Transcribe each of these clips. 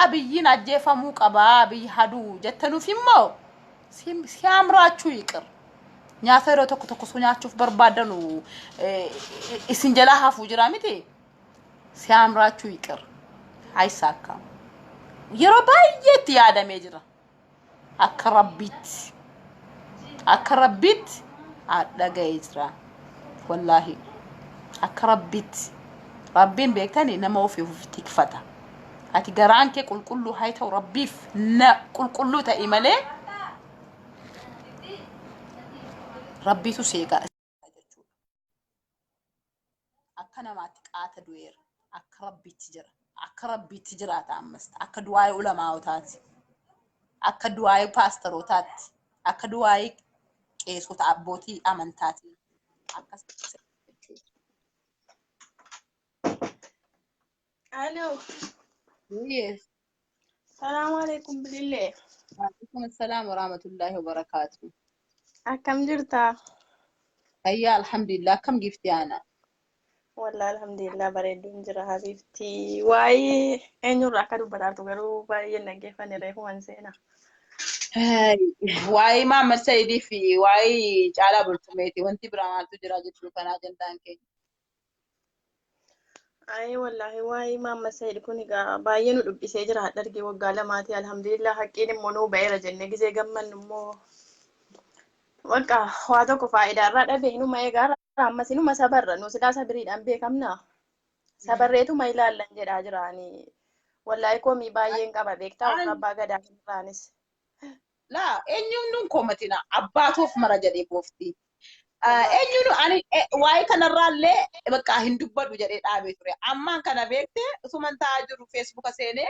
Abiyyiin ajjeefamuu qaba Abiyyi haduu jettanuuf immoo ሲያምራችሁ ይቅር nyaata yeroo tokko tokko osoo nyaachuuf barbaadanu isin jalaa hafuu jira miti ሲያምራችሁ ይቅር አይሳካም። Yeroo baay'eetti yaadamee jira. Akka rabbiitti akka rabbiitti dhaga'ee jira. Wallaahi akka rabbiitti rabbiin beektani nama ofii of tikfata. Ati garaan kee qulqulluu haa ta'u rabbiif na qulqulluu ta'i malee rabbiitu seeqa jechuudha. Akka namaatti qaata du'eera. Akka rabbiitti jira. Akka rabbiitti jiraata ammas. Akka du'aa'ee ulamaawotaati. Akka du'aa'ee paastarootaatti. Akka du'aa'ee qeesota abbootii amantaati. Akkas jechuudha. Alo. Yes. Salaamu alaikum bilillee. Waalaikum assalaam wa rahmatullahi wa barakaatu. Akkam jirta? Fayyaa alhamdulillah akkam gifti ana. Wallaa alhamdulillah bareedduun jira habiibti. Waa'ee eenyurraa akka dubbataa garuu baay'ee dhaggeeffanne reefuman seena. Waa'ee Mahammad Saidii fi waa'ee Caalaa Bultumeeti wanti biraa maaltu jira jechuu kanaa ajandaan keenya. Ayee wallaahi waa'ee Mahammad Said kun egaa baay'ee nu dubbisee jira hadha argee waggaa lamaati alhamdulillah haqqiin immoo nuu ba'eera jennee gizee gammannu immoo bakka waa tokko faayidaa irraa dhabe hinuma eegaa ammas hinuma sabarra nu silaa sabiriidhaan beekamna sabarreetuma ilaallan jedhaa jiraani wallaahi komii baay'een qaba beektaa warra abbaa gadaa irraanis. Laa eenyuun nun komatina abbaatuuf mara jedhee goofti. Eenyuun ani waa'ee kanarraallee bakka hin dubbadhu jedhee dhaabee ture. Ammaan kana beekte utuman taa'aa jiru feesbuuka seenee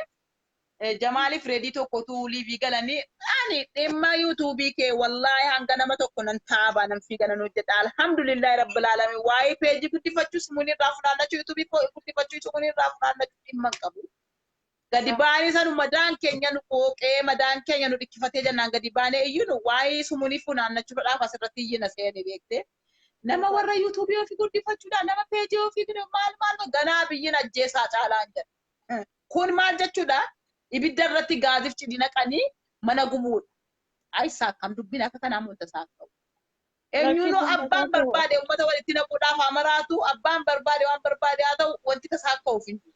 Jamaaliif reedii tokkotu liivii galanii ani dhimma yuutuubii kee wallaahi hanga nama tokko nan taabaa nan fiiga nan hojjedha. Alhamdulillahi rabbil alamin waa'ee peejii guddifachuu sumuun irraa funaannachuu yuutuubii guddifachuu sumuun irraa funaannachuu dhimma hin qabu. Gadi baanee sanu madaan keenya nu qooqee madaan keenya nu dhikkifatee jennaan gadi baanee iyyinu waa'ee sumunii funaannachuudhaaf asirratti iyyina seene beekte. Nama warra yuutuubii ofii guddifachuudhaan nama peejii ofii maal maal ganaa biyyin ajjeesaa caalaan jedha. Kun maal jechuudha? Ibidda irratti gaazif cidii naqanii mana gubuudha. Ay saakkam dubbiin akka kanaa mul'ata saakka'u. Eenyuunuu abbaan barbaade uummata walitti naquudhaaf haa maraatu, abbaan barbaade waan barbaade haa ta'u wanti tasaakka'uuf hin jiru.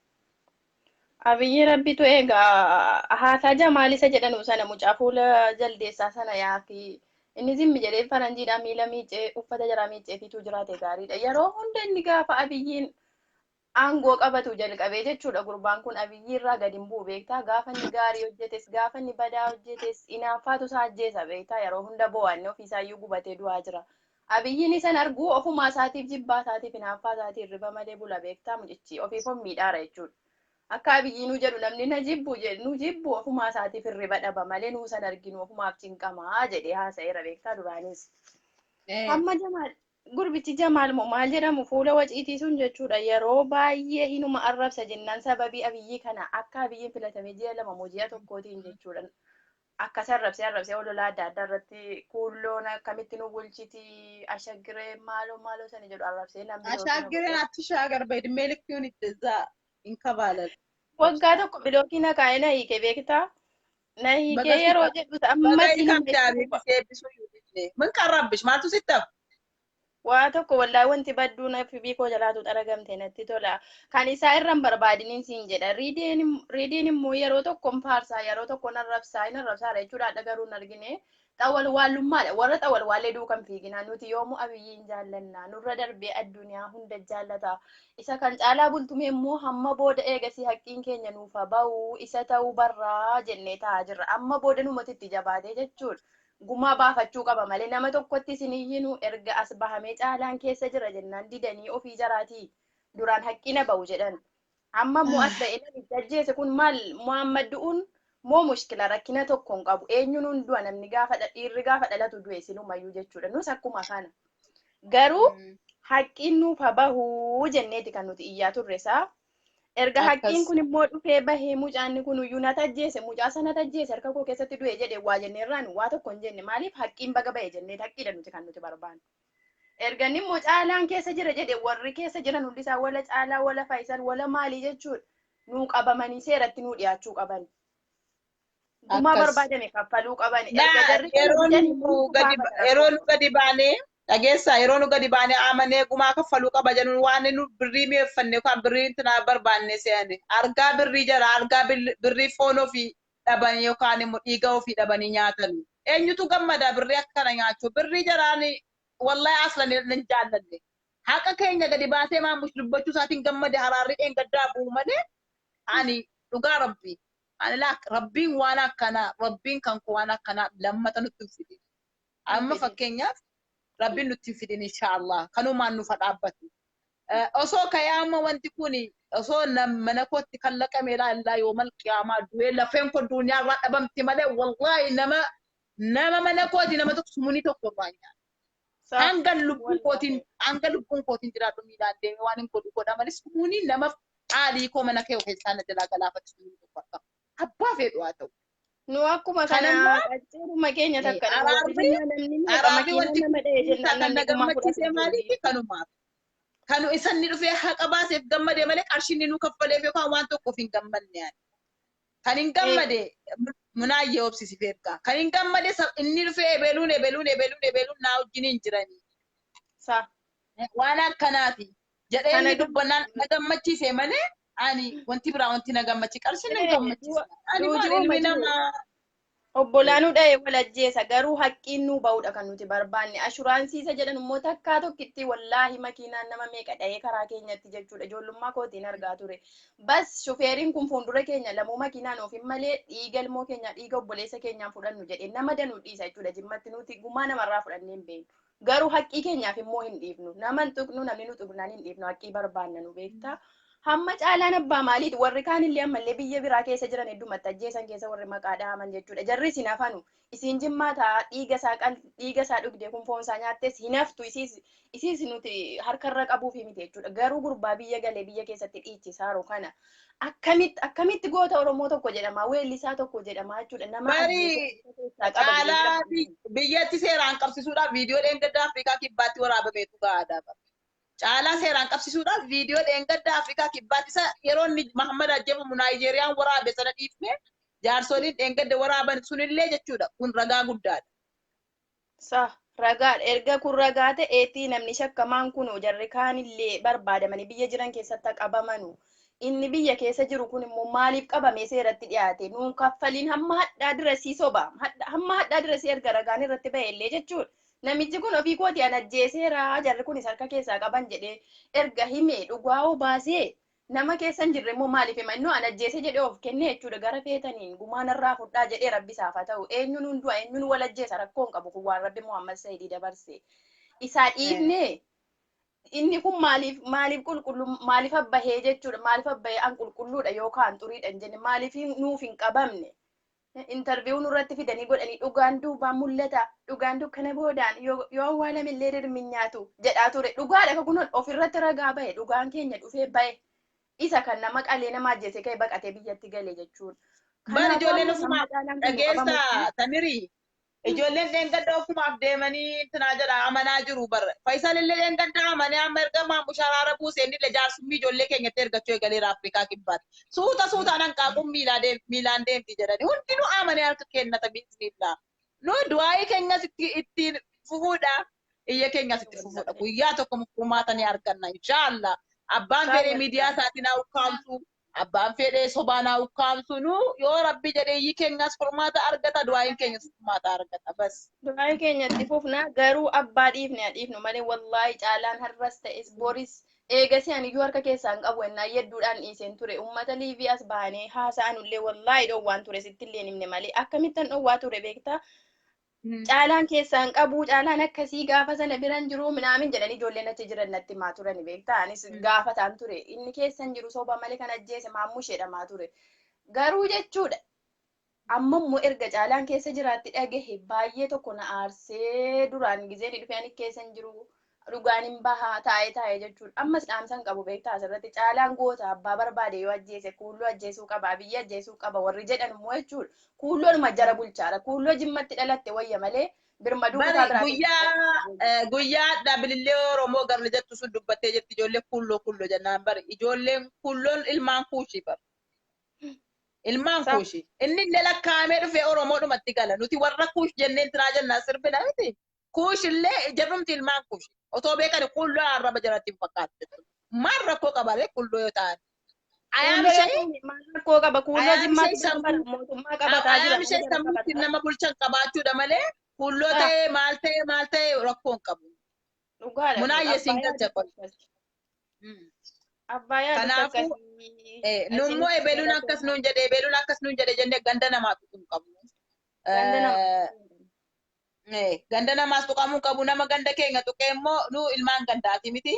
Abiyyi rabbitu egaa haasaa Jamaal isa jedhanu sana mucaa fuula jaldeessaa sana yaaki inni zimmi jedhee faranjiidhaa miila miicee uffata jaraa miiceefiitu jiraate gaariidha. Yeroo hunda inni gaafa Abiyyiin aangoo qabatu jalqabee jechuudha gurbaan kun Abiyyi irraa gadi hin bu'u beektaa gaafa inni gaarii hojjetes gaafa inni badaa hojjetes inaaffaatu isaa ajjeesa beektaa yeroo hunda boo'anne ofiisaayyuu gubatee du'aa jira. Abiyyiin isan arguu ofumaa isaatiif jibbaa isaatiif inaaffaa isaatiin riba malee bula beektaa mucichi ofiif of miidhaara jechuudha. Akka Abiyyiinuu jedhu namni na jibbu nu jibbu ofumaa isaatiif hirriba dhaba malee nuu san arginu ofumaaf cinqamaa jedhee haasa'eera beektaa duraanis. Amma Jamaal gurbichi Jamaal moo maal jedhamu fuula waciitii sun jechuudha yeroo baay'ee hinuma arrabsa jennaan sababii Abiyyii kana akka Abiyyiin filatamee ji'a 2 moo ji'a tokkootiin jechuudha. Akkas arrabsee arrabsee ololaa adda addaa irratti kuulloon akkamitti nu bulchiti ashaggiree maaloo maaloo sani jedhu arrabsee namni yookiin Ashaggireen atishaagar በእድሜ ልክ ይሁን እዛ ይንከባለል። Waggaa tokko bilookii na kaa'ee na hiike beektaa? Na hiikee Baga yeroo jedhu ammas baga hinuma hiikamte itti Abiy eebbisuu iyyuu ምን ቀረብሽ maaltu sitti hafa? Waa tokko wallaahi wanti badduu na fi koo jalaatu xaragamte natti tola. Kan isaa irra hin barbaadiniin siin jedha. Riidiin immoo yeroo tokko hin faarsaa yeroo tokko hin arrabsaa hin arrabsaadha jechuudha hadha garuu hin argine. Xawalwaallummaadha warra xawalwaallee duukan fiiginaa nuti yoomuu Abiyyiin jaallanna nurra darbee addunyaa hunda jaallata. Isa kan caalaa bultumee immoo hamma booda eegasii haqqiin keenya nuuf haa ba'u isa ta'uu barraa jennee taa'aa jirra. Amma booda numatti itti jabaatee jechuudha. Gumaa baafachuu qaba malee nama tokkotti isin iyyinu erga as bahamee caalaan keessa jira jennaan didanii ofii jaraatii duraan haqqina ba'u jedhan. Amma immoo as ba'ee namichi ajjeese kun maal Muhammad du'uun moo mushkila rakkina tokko hin qabu. Eenyuun hundu'a namni gaafa dhiirri gaafa dhalatu du'e silumayyuu jechuudha. Nus akkuma kana. Garuu haqqiin nuuf haa bahu jenneeti kan nuti iyyaa turre isaa. Erga haqqiin kun immoo dhufee bahee mucaan kun iyyuu na tajjeese mucaa sana tajjeese harka koo keessatti du'e jedhe waa jenneerraan waa tokko hin jenne maaliif haqqiin baga bahe jennee haqqiidha nuti kan nuti barbaannu. Erga inni immoo caalaan keessa jira jedhe warri keessa jiran hundi isaa wala caalaa wala faayisan wala maalii jechuudha nuu qabamanii seeratti nuu dhiyaachuu qaban. Gumaa Akkas. barbaadame kaffaluu qaban. Erga Naa jarri kana yeroo didanii nu maaltu gadi gaafata yeroo rakkoo? nu gadi baanee dhageessaa, yeroo nu gadi baanee amanee gumaa kaffaluu qaba jennuun waan nu birrii mi'eeffanne yookaan birrii intinaa barbaanne se'ane argaa birrii jara argaa birrii foon ofii dhabanii yookaan immoo dhiiga ofii dhabanii nyaatan. Eenyutu gammada birrii akka kana nyaachuu? Birrii jaraan wallahi aslan hin jaallanne. Haqa keenya gadi baasee Maamush dubbachuu isaatiin gammade. Haraarri dheengaddaa bu'u malee ani dhugaa rabbii ani laak rabbiin waan akkanaa, rabbiin kan koo waan akkanaa lammata nutti hin fidin. Amma Fidin. Fakkeenyaaf rabbiin nutti hin fidin, inshaallah kanumaan nufa dhaabbatu. Osoo kayaama wanti kun osoo mana kootti kan laqame ilaallaa yoomal qiyaamaa du'ee lafeen kun duniyaa irraa dhabamti malee wallahi nama mana kooti nama tokko sumunii tokko irraa hin nyaatu. Hanga lubbuun kootiin hanga lubbuun kootiin jiraadhu miilaan deemee waan hin godhu godha malee sumunii nama haalii koo mana kee keessaa na jalaa galaafatu sumunii tokko akka abbaa fedhu haa ta'u. Nu akkuma kana Kanammoo qacceeruma keenya takka dha. Warri araarri Jimmaa namni meeqa araarri makiinaa wanti nama dha'e jennaan kan na namni gumaa gammachiise fudhatu maaliif kanumaaf. Kanu isanni dhufee haqa baaseef gammade malee qarshiin nu kaffaleef yookaan waan tokkoof hin gammanne ani. Kan hin gammade munaayyee obsisiif ergaa. Kan hin gammade inni dhufee ebeluun ebeluun ebeluun ebeluun naa wajjin hin jiranii. Waan akkanaati. Jedhee Kana inni dubbannaan na gammachiise malee ani wanti biraa wanti na gammachiise qarshiin na gammachiise. Ani maal duuti ilmi uuma jiru. namaa. Obbolaanuu dha'e wal ajjeesa, garuu haqqiin nuu ba'uudha kan nuti barbaanne. Ashuraansiisa jedhan immoo takkaa tokkitti wallaahi makiinaan nama meeqa dha'ee karaa keenyatti jechuudha. Ijoollummaa kootiin argaa ture. Bas shufeeriin kun fuuldura keenya lamuu makiinaan oofin malee dhiiga ilmoo keenya, dhiiga obboleessa keenyaan fudhannu jedhee nama danuu dhiisa jechuudha. Jimmatti nuti gumaa namarraa fudhannee hin beeknu. Garuu haqqii keenyaaf immoo hin dhiifnu. Nama hin tuqnu, namni nu tuqnaan hin dhiifnu. Haqqii barbaanna nu beektaa. Hamma caalaan abbaa maaliiti? Warri kaan illee ammallee biyya biraa keessa jiran heddumatti ajjeesan keessa warri maqaa dhahaman jechuudha. Jarris hin hafanu. Isiin Jimmaa ta'a dhiiga isaa dhiiga isaa dhugdee kun foon isaa nyaattes hin haftu, isiis nuti harkarra qabuufi miti jechuudha. Garuu gurbaa biyya galee biyya keessatti dhiichisaa kana akkamitti akkamitti goota Oromoo tokko jedhama, weellisaa tokko jedhama jechuudha. Nama Bari ajjeesee keessaa qaban caalaa biyyatti seeraan qabsiisuudhaaf viidiyoo dheengaddaa Afrikaa Kibbaatti waraabameetu gahaadha. Caalaa seeraan qabsiisuudhaaf viidiyoo dheengaddaa Afrikaa Kibbaatti isa yeroo inni Mahammad ajjeefamu Naayijeeriyaan waraabe sana dhiifne jaarsoliin dheengadda waraaban sunillee jechuudha. Kun ragaa guddaadha. Sa ragaadha. Erga kun ragaa ta'eetii namni shakkamaan kun jarri kaanillee barbaadamanii biyya jiran keessatti qabamanu. Inni biyya keessa jiru kun immoo maaliif qabamee seeratti dhiyaate? Nuun kaffaliin hamma hadhaa dirasii soba. Hamma hadhaa dirasii erga ragaan irratti ba'e illee jechuudha. Namichi kun ofii kooti an ajjeeseera, jarri kunis harka keessaa qaban jedhee erga hime dhugaa baasee nama keessa hin jirre immoo maaliif hima? Innoo an ajjeese jedhee of kenne jechuudha. Gara feetaniin gumaan irraa fudhaa jedhee rabbi isaaf haa ta'u. Eenyuun hundu'a, eenyuun wal ajjeesa, rakkoo hin qabu. Kun waan rabbi Muhammad Saidii dabarse. Isaa dhiifne inni kun maaliif qulqullu, maaliif abbahee jechuudha, maaliif abbahee an qulqulluudha yookaan xuriidha hin jenne, maaliif nuuf hin qabamne? Interview nurratti fidanii godhanii dhugaan duubaan mul'ata, dhugaan dukkana boodaan yoo awwaalame illee rirmi nyaatu jedhaa ture. Dhugaadha, kun ofirratti ragaa bahe, dhugaan keenya dhufee bahe. Isa kan nama qalee nama ajjeese ka'e baqatee biyyatti gale jechuudha. Bari Kanaafuu ijoolleen amma ofumaaf caalaan kun nu qabamuuf dhageessa Tamirii. Ijoolleen dheengadda ofumaaf deemanii intinaa jedha amanaa jiru barra. Faisal illee dheengadda amanee amma erga Maamush araara buuse inni illee jaarsummaa ijoollee keenyatti ergachuu eegaleera Afrikaa Kibbaatti. Suuta suutaan hanqaaquun miilaan deemti jedhani. Hundinuu amanee harka kennata biiznillaa. Nu du'aayii keenyas ittiin fufuudha. Iyya keenyas itti fufuudha. Guyyaa tokko furmaata ni arganna inshaallah. Abbaan fedhee miidiyaa isaatiin haa ukkaamsu. Abbaan fedhee sobaan haa ukkaamsu. Nu yoo rabbi jedhee iyyi keenyas furmaata argata, du'aayiin keenyas furmaata argata. Bas. Du'aa keenya itti fufna, garuu abbaa dhiifne haa dhiifnu malee wallaahi caalaan har'as ta'es boris eegasi ani iyyuu harka keessaa hin qabu ennaa yedduudhaan dhiiseen ture. Ummata liivii as bahanii haasa'an illee wallaahi dhowwaan ture, sitti illee hin himne malee akkamittan dhowwaa ture beektaa? Caalaan keessaa hin qabu, caalaan akkasii gaafa sana biran jiru minaamin jedhanii ijoolleen achi jiran natti himaa turani beektaa? Anis gaafataan ture, inni keessa hin jiru, soba malee kan ajjeese Maammush jedhamaa ture garuu jechuudha. Amma immoo erga caalaan keessa jiraatti dhagahe baay'ee tokko na aarsee. Duraan gizeen dhufee ani keessa hin jiru, dhugaan hin bahaa taa'ee taa'ee jechuudha. Ammas dhaamsa hin qabu beektaa asirratti. Caalaan goota, abbaa barbaade yoo ajjeese Kuulloo ajjeesuu qaba, biyya ajjeesuu qaba warri jedhan immoo jechuudha. Kuulloonuma jara bulchaadha. Kuulloo Jimmatti dhalatte wayya malee birmaduu kutaa Bari biraa guyyaa guyyaa dhaabilillee Oromoo garna jettu sun dubbattee jirti ijoollee Kuulloo Kuulloo jennaan, bari ijoolleen Kuulloon ilmaan Kuushii bar. Ilmaan Sa Kuushi. Inni illee lakkaa'amee dhufee Oromoodhumatti gala. Nuti warra Kuush jenneen tiraa jennaa sirbina miti. Kuush illee jarrumti ilmaan Kuush. Otoo beekani kuulloo arraba jalatti hin fakkaatu jechuudha. Maal rakkoo qabalee kuulloo yoo ta'an. Ayaam Kuulloo yoo ishee ta'an maal rakkoo qaba? Kuulloo ayaam ishee Jimmaatti bara sammuu mootummaa qabataa jira. ayaam ishee Nama jara sammuutti qabataa. nama bulchan qabaachuudha malee kuulloo Ah, ta'ee maal ta'ee maal ta'ee rakkoo hin qabu. Dhugaadha kun. Munaayyee siin Abbaa galcha yaadus qol. akkasi. Abbaa yaadus Kanaafuu akkasii. nummoo Isinis ebeluun akkas galatoomaa. nuun jedhe ebeluun akkas nuun jedhe jennee ganda namaa tuquu hin qabnu. Ganda namaa tuquu hin qabnu. Ganda namaas tuqamuu hin qabu nama ganda keenya tuqee immoo nu ilmaan gandaati miti.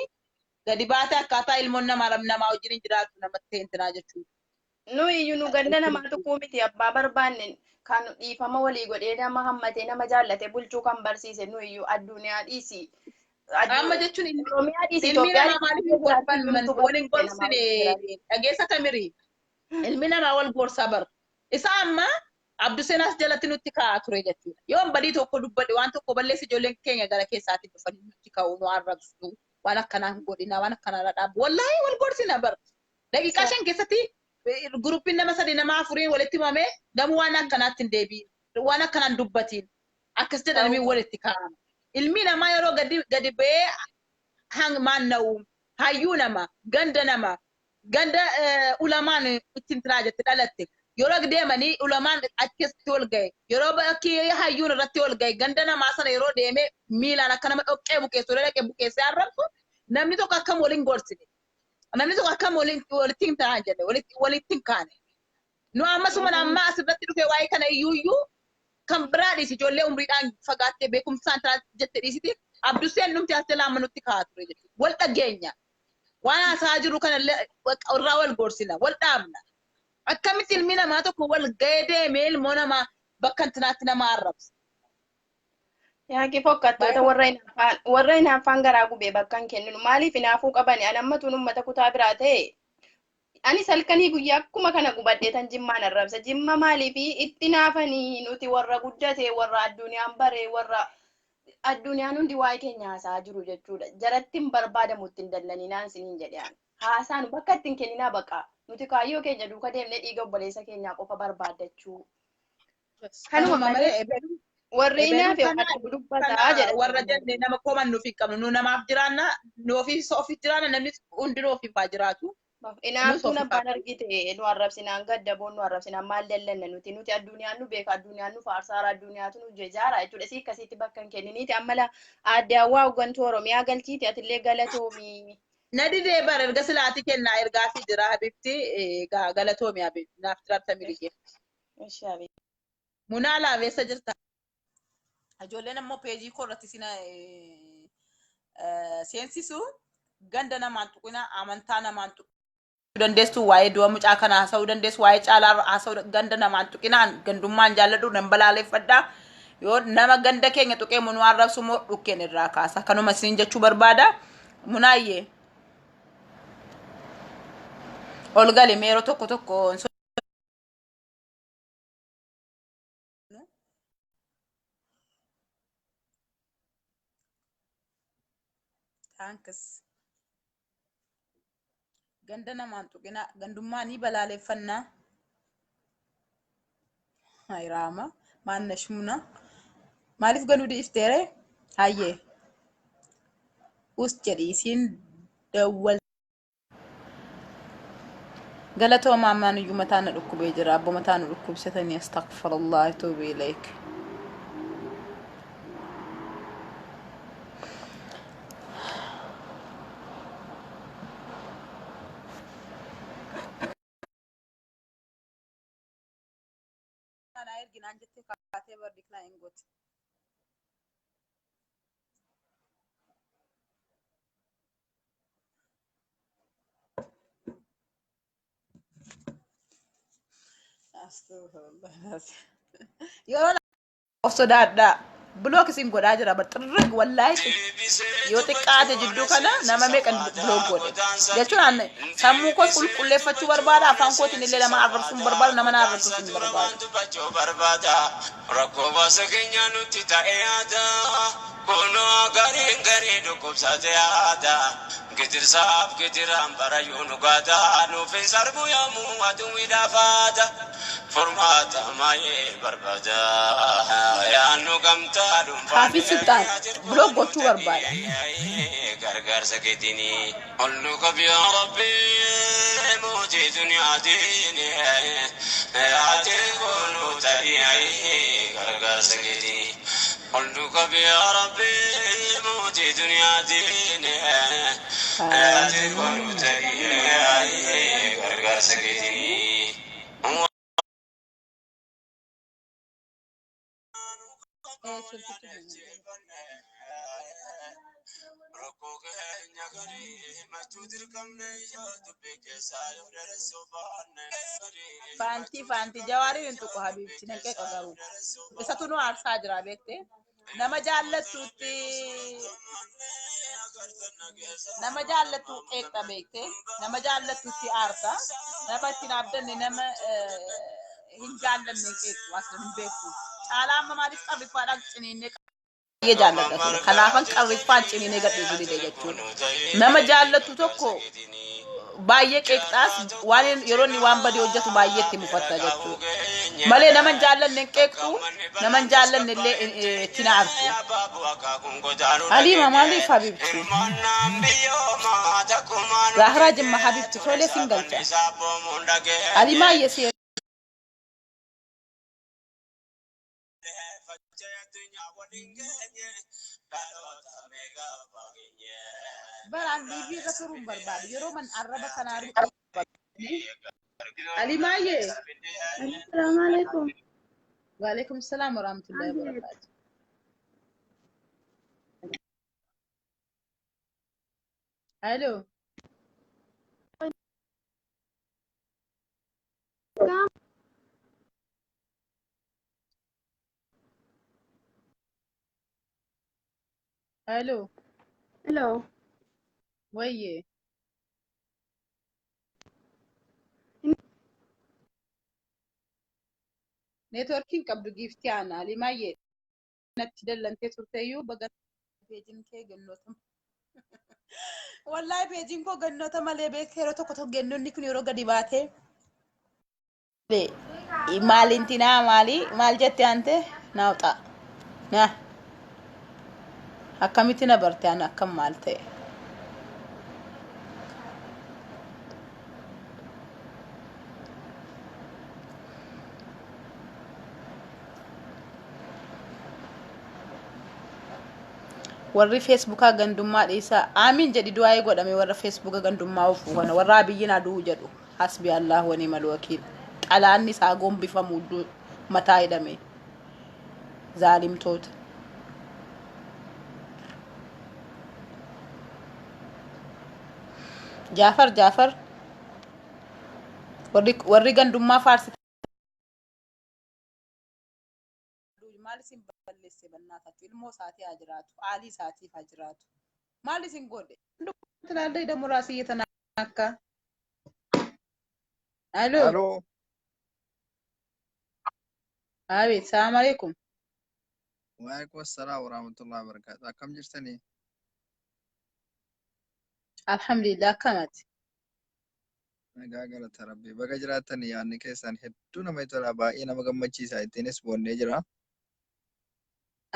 Gadi baatee akkaataa ilmoon namaa namaa wajjin hin jiraatu namatti hintinaa jechuudha. Nu iyyuu nu ganda namaa tuquu miti abbaa barbaanne kan dhiifama walii godhee nama hammatee nama jaallate bulchuu kan barsiise nu iyyuu addunyaa dhiisi. Amma jechuun Oromiyaa dhiisi ilmi Itoophiyaa namaa dhiisi maaliif hin biyya biraatti gorfan iyyuu nutu wal hin barsiise namaa gorsine wajjin jiraatu. dhageessa tamirii ilmi namaa wal gorsaa bara. Isa amma Abduseenaas jalatti nutti kaa'aa ture jechuudha. Yoon badii tokko dubbadhe waan tokko balleessi ijoolleen keenya gara keessaatiin dhufanii nutti ka'u nu arrabsu waan akkanaa hin godhina waan akkanaa irra dhaabu. Wallaahi wal gorsina bara. Daqiiqaa 5 keessatti guruppiin nama 3 nama 4 walitti himamee namuu waan akkanaatti hin deebiin waan akkanaan dubbatiin akkas jedhanii Ta'uu walitti kaa'ama. Ilmi namaa yeroo gadi gadi ba'ee hang maanna'u hayyuu nama ganda nama ganda ulamaan ittiin tiraa jette dhalatte yeroo deemanii ulamaan achitti ol ga'e yeroo bakki hayyuun irratti ol ga'e ganda namaa sana yeroo deeme miilaan akka nama dhoqqee bukeessu dhaqee bukeessee arrabsu namni tokko akkam waliin gorsine namni tokko akkam waliin walitti hin ta'an jenne walitti walitti hin kaane. Nu amma suma amma asirratti dhufee waa'ee kana iyyuu iyyuu kan biraa dhiisi ijoollee umriidhaan fagaattee beekumsaan ta'a jette dhiisiti Abduseen numti as jalaa amma nutti kaa'aa ture jechuudha. Wal dhageenya. Waan haasa'aa jiru kanallee irraa wal gorsina, wal dhaabna. Akkamitti ilmi namaa tokko wal ga'ee deemee ilmoo namaa bakka intinaatti nama arrabsa. Yaaqii fokkattoota Baay'ee warra hinaaffaan warra hinaaffaan garaa gubee bakka hin kenninu maaliif hinaafuu qabani ani amma tun uummata kutaa biraa ta'e ani salkanii guyyaa akkuma kana gubadhee tan jimmaan arrabsa jimma maaliif itti naafanii nuti warra guddate warra addunyaan bare warra addunyaan hundi waa'ee keenya haasa'aa jiru jechuudha jaratti hin barbaadamu ittiin dallaninaan isiniin jedhe ani haasaan bakka ittiin kenninaa baqa nuti kaayyoo keenya duuka deemnee dhiiga obboleessa keenyaa qofa barbaaddachuu kanuma Kanuma malee malee ebeluun warri ebeluun hinaafe kana waan dubbataa kana jedha warra jenne nama komannuuf hin qabnu nu namaaf jiraanna nu ofiis ofiif jiraanna namni hundinuu ofiif haa jiraatu nus Inaaftuun ofiif haa abbaan argite nu arrabsinaan gaddaboon nu arrabsinaan maal dallanna nuti nuti addunyaan nu beeka addunyaan nu faarsaara addunyaatu nu jejaara jechuudha si akkasitti bakka hin kenniniiti amma la aadde hawwaa hooggantuu Oromiyaa galchiiti atillee galatoomii. Na didee bara erga silaatii kennaa ergaa fi jira habibti galatoomi habib naaf jiraata mirige. Ishi habibi. Munaa laabeessa jirta. Ijoolleen ammoo peejii koo irratti sina seensisu ganda namaan tuqina amantaa namaan tuqina. Dandeessu waa'ee du'a mucaa kana haasa'uu dandeessu waa'ee caalaa haasa'uu ganda namaan tuqinaan gandummaan jaalladhu nan balaaleffadha. Yoo nama ganda keenya tuqee munuu arrabsu immoo dhukkeen irraa kaasa. Kanuma isin jechuu barbaada. Munaayyee ol gali mee yeroo tokko tokko hin Thanks. Ganda namaan tuqinaa gandummaa ni balaaleffannaa. Hayraama maanna shmuna maaliif ganuu dhiifteere hayyee us jedhi isiin dawwal. Galatoomaa ammaan iyyuu mataa na dhukkubee jira abbo mataa nu dhukkubsatanii astaghfirullah atuubu ilayk. Naa ergi naan jettee kaatee bar decline goote. Astaghfirullah. Yeroo of sodaadhaa. Block isin godhaa jira bar xirrig wallaahi yoo xiqqaate jidduu kana nama meeqan block godhe. Jechuun an sammuu koos qulqulleeffachuu barbaada afaan kootiin illee nama arrabsuu hin barbaadu nama na arrabsuus hin barbaadu. Rakkoo baasa keenyaa nutti ta'e yaada. Kunoo gariin garii dhukkubsate yaada. Gidirsaaf gidiraan barayyuu nu gaada. Nuuf hin sarbu yoomuu aduun midhaafaata. Furmaata maayee barbaada. Yaannu gamtaa dhuunfaan. Haafis Sultaan block gochuu barbaada. Gargaarsa keetiin. Ol nu qabi yaa Rabbi mootii duniyaatiin. Ati kooluu ta'ii gargaarsa keetiin. Ol nu qabi yaa Rabbi mootii duniyaatiin. Ati kooluu ta'ii gargaarsa keetiin. Faantii faantii jawaariin hin tuqu habiibti nan qeeqa garuu. Isatu nu aarsaa jira beekte. Nama jaallattuutti nama jaallattu qeeqxa beekte. Nama jaallattuutti aarta. Nama ittiin abdanne nama hin jaallanne qeeqxu as hin beektu. Caalaa amma maaliif qarriffaadhaan ciniinnee baay'ee jaalladha ture. Kanaafan qarriffaan ciniinee gadhiisuu dide jechuudha. Nama jaallattu tokko baay'ee qeeqxaas waan yeroo inni waan badii hojjetu baay'ee itti mufatta jechuudha. Malee nama hin jaallanne hin qeeqxu, nama hin jaallanne illee itti na aartu. Haliima maaliif habibti? Zahraa Jimma habibti tolee sin galcha. Halimaa yesee Baraan liivii irra turuun barbaadu. Yeroo man arraba kanaa Alimaayyee. Assalaamu alaikum. Waalaikum salaam warahmatullahi wabarakatuh. Hello. Hello. Hello. Wayye. Neetworkiin qabdu giiftii ana Alimaayyee natti dallantee turteeyyuu baga peejiin kee gannoota. Wallaahi peejiin koo gannoota malee beekte yeroo tokko tokko gannoonni kun yeroo gadi baatee. Maalintinaa maali maal jette ante naawxa na akkamitti na barte ana akkam maal ta'e. Warri feesbuukaa gandummaa dhiisaa aamiin jedhi du'aa'ee godhame warra feesbuuka gandummaa ofu kana warra abiyyiin aduu jedhu hasbi Allah wa ni'mal wakiil xalaanni isaa gombifamu iddoo mataa hidhame zaalimtoota. Jaafar Jaafar warri gandummaa faarsitan maal isin balleesse bannaatachu ilmoo isaatii haa jiraatu aalii isaatiif haa jiraatu maal isin godhe ትላለች ደግሞ ራስ እየተናካ አሎ Aloo, አቤት ሰላም አለይኩም waalaikum assalaam warahmatullahi wabarakatuh. Akkam jirtanii? Alhamdulillah akkamati Nagaa galata Rabbii. Baga jiraattanii yaadni keessan hedduu namatti tola. Baay'ee nama gammachiisa. Ittiinis boonnee jira.